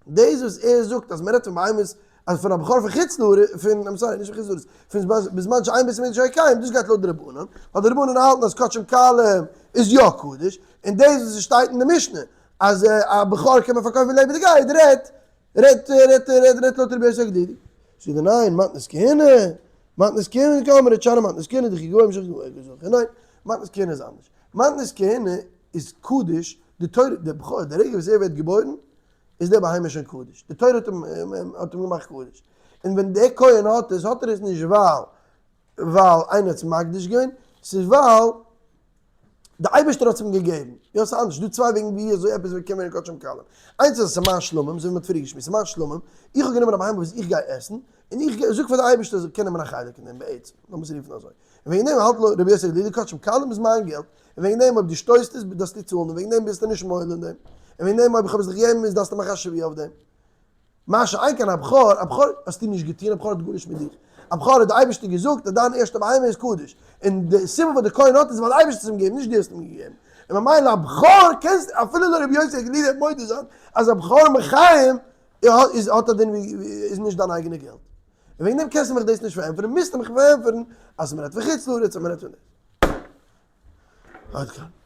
דאס וואס ער זאגט אז מ'רעדט פון בהמות אז פון א בכור פון חוץ לארץ, פון, I'm sorry, נישט פון חוץ לארץ, פון בזמן שאין בית המקדש היה קיים, דאס גייט לויט די רבנן, ווייל די רבנן האלטן אז קדשים קלים איז יא קדוש, און דאס וואס עס שטייט אין די משנה אז א בכור קען מען פארקויפן לעבעדיגעהייט רעדט רעדט רעדט רעדט רעדט לויט רבי יוסי הגלילי. זאגט ער ניין, מתנות כהונה, מתנות כהונה קאמרת שאני מתנות כהונה דכי גוים שכי גוים זכו, ניין, מתנות כהונה איז אנדערש, מתנות כהונה איז קדוש, די תורה, די בכור, די רגע וואס ער ווערט געבוירן איז דער בהמה שוין קדוש, די תורה האט אים האט אים געמאכט קדוש, און ווען דער כהן האט עס האט ער עס נישט ווייל ווייל איינער האט עס מקדיש געווען, ס'איז ווייל די אייבערשטער האט עס אים געגעבן. יא ס'איז אנדערש, ס'דא צוויי וועגן ווי אזוי עפעס וועט קומען אין קדשים קלים. איינס איז אז ס'איז מיין שלמים, אזוי ווי מ'האט פריער געשמועסט, ס'איז מיין שלמים, איך האב גענומען א בהמה וואס איך גיי עסן, און איך זאג פאר די אייבערשטער אז איך קען נעמען א חלק אין דעם בעצם, לאמיר עס רופן אזוי. און וועגן דעם האלט רבי יוסי הגלילי קדשים קלים איז מיין געלט, און וועגן דעם אויב דו שטויסט עס דארפסטו צאלן, און וועגן דעם ביסטו נישט מועל אין דעם, און וועגן דעם אויב איך האב עס דיך געגעבן איז דארפסטו מאכן א שבועה אויף דעם. מה שאין כן א בכור, א בכור האסטו נישט געטון, א בכור האט גארנישט מיט דיך, א בכור האט די אייבערשטער געזאגט אז דיין ערשטע בהמה איז קדוש, און די סיבה וואס די כהן האט איז ווייל די אייבערשטער האט עס אים געגעבן, נישט דו האסט אים געגעבן, און ממילא א בכור קענסט אפילו לויט רבי יוסי הגלילי וועט מודה זיין אז א בכור מחיים איז האט א דין ווי איז נישט דיין אייגענע געלט, און וועגן דעם קענסטו מיך דאס נישט פארענטפערן, מוזטו מיך פארענטפערן אז מען רעדט פון חוץ לארץ און מען רעדט פון דאס. עד כאן.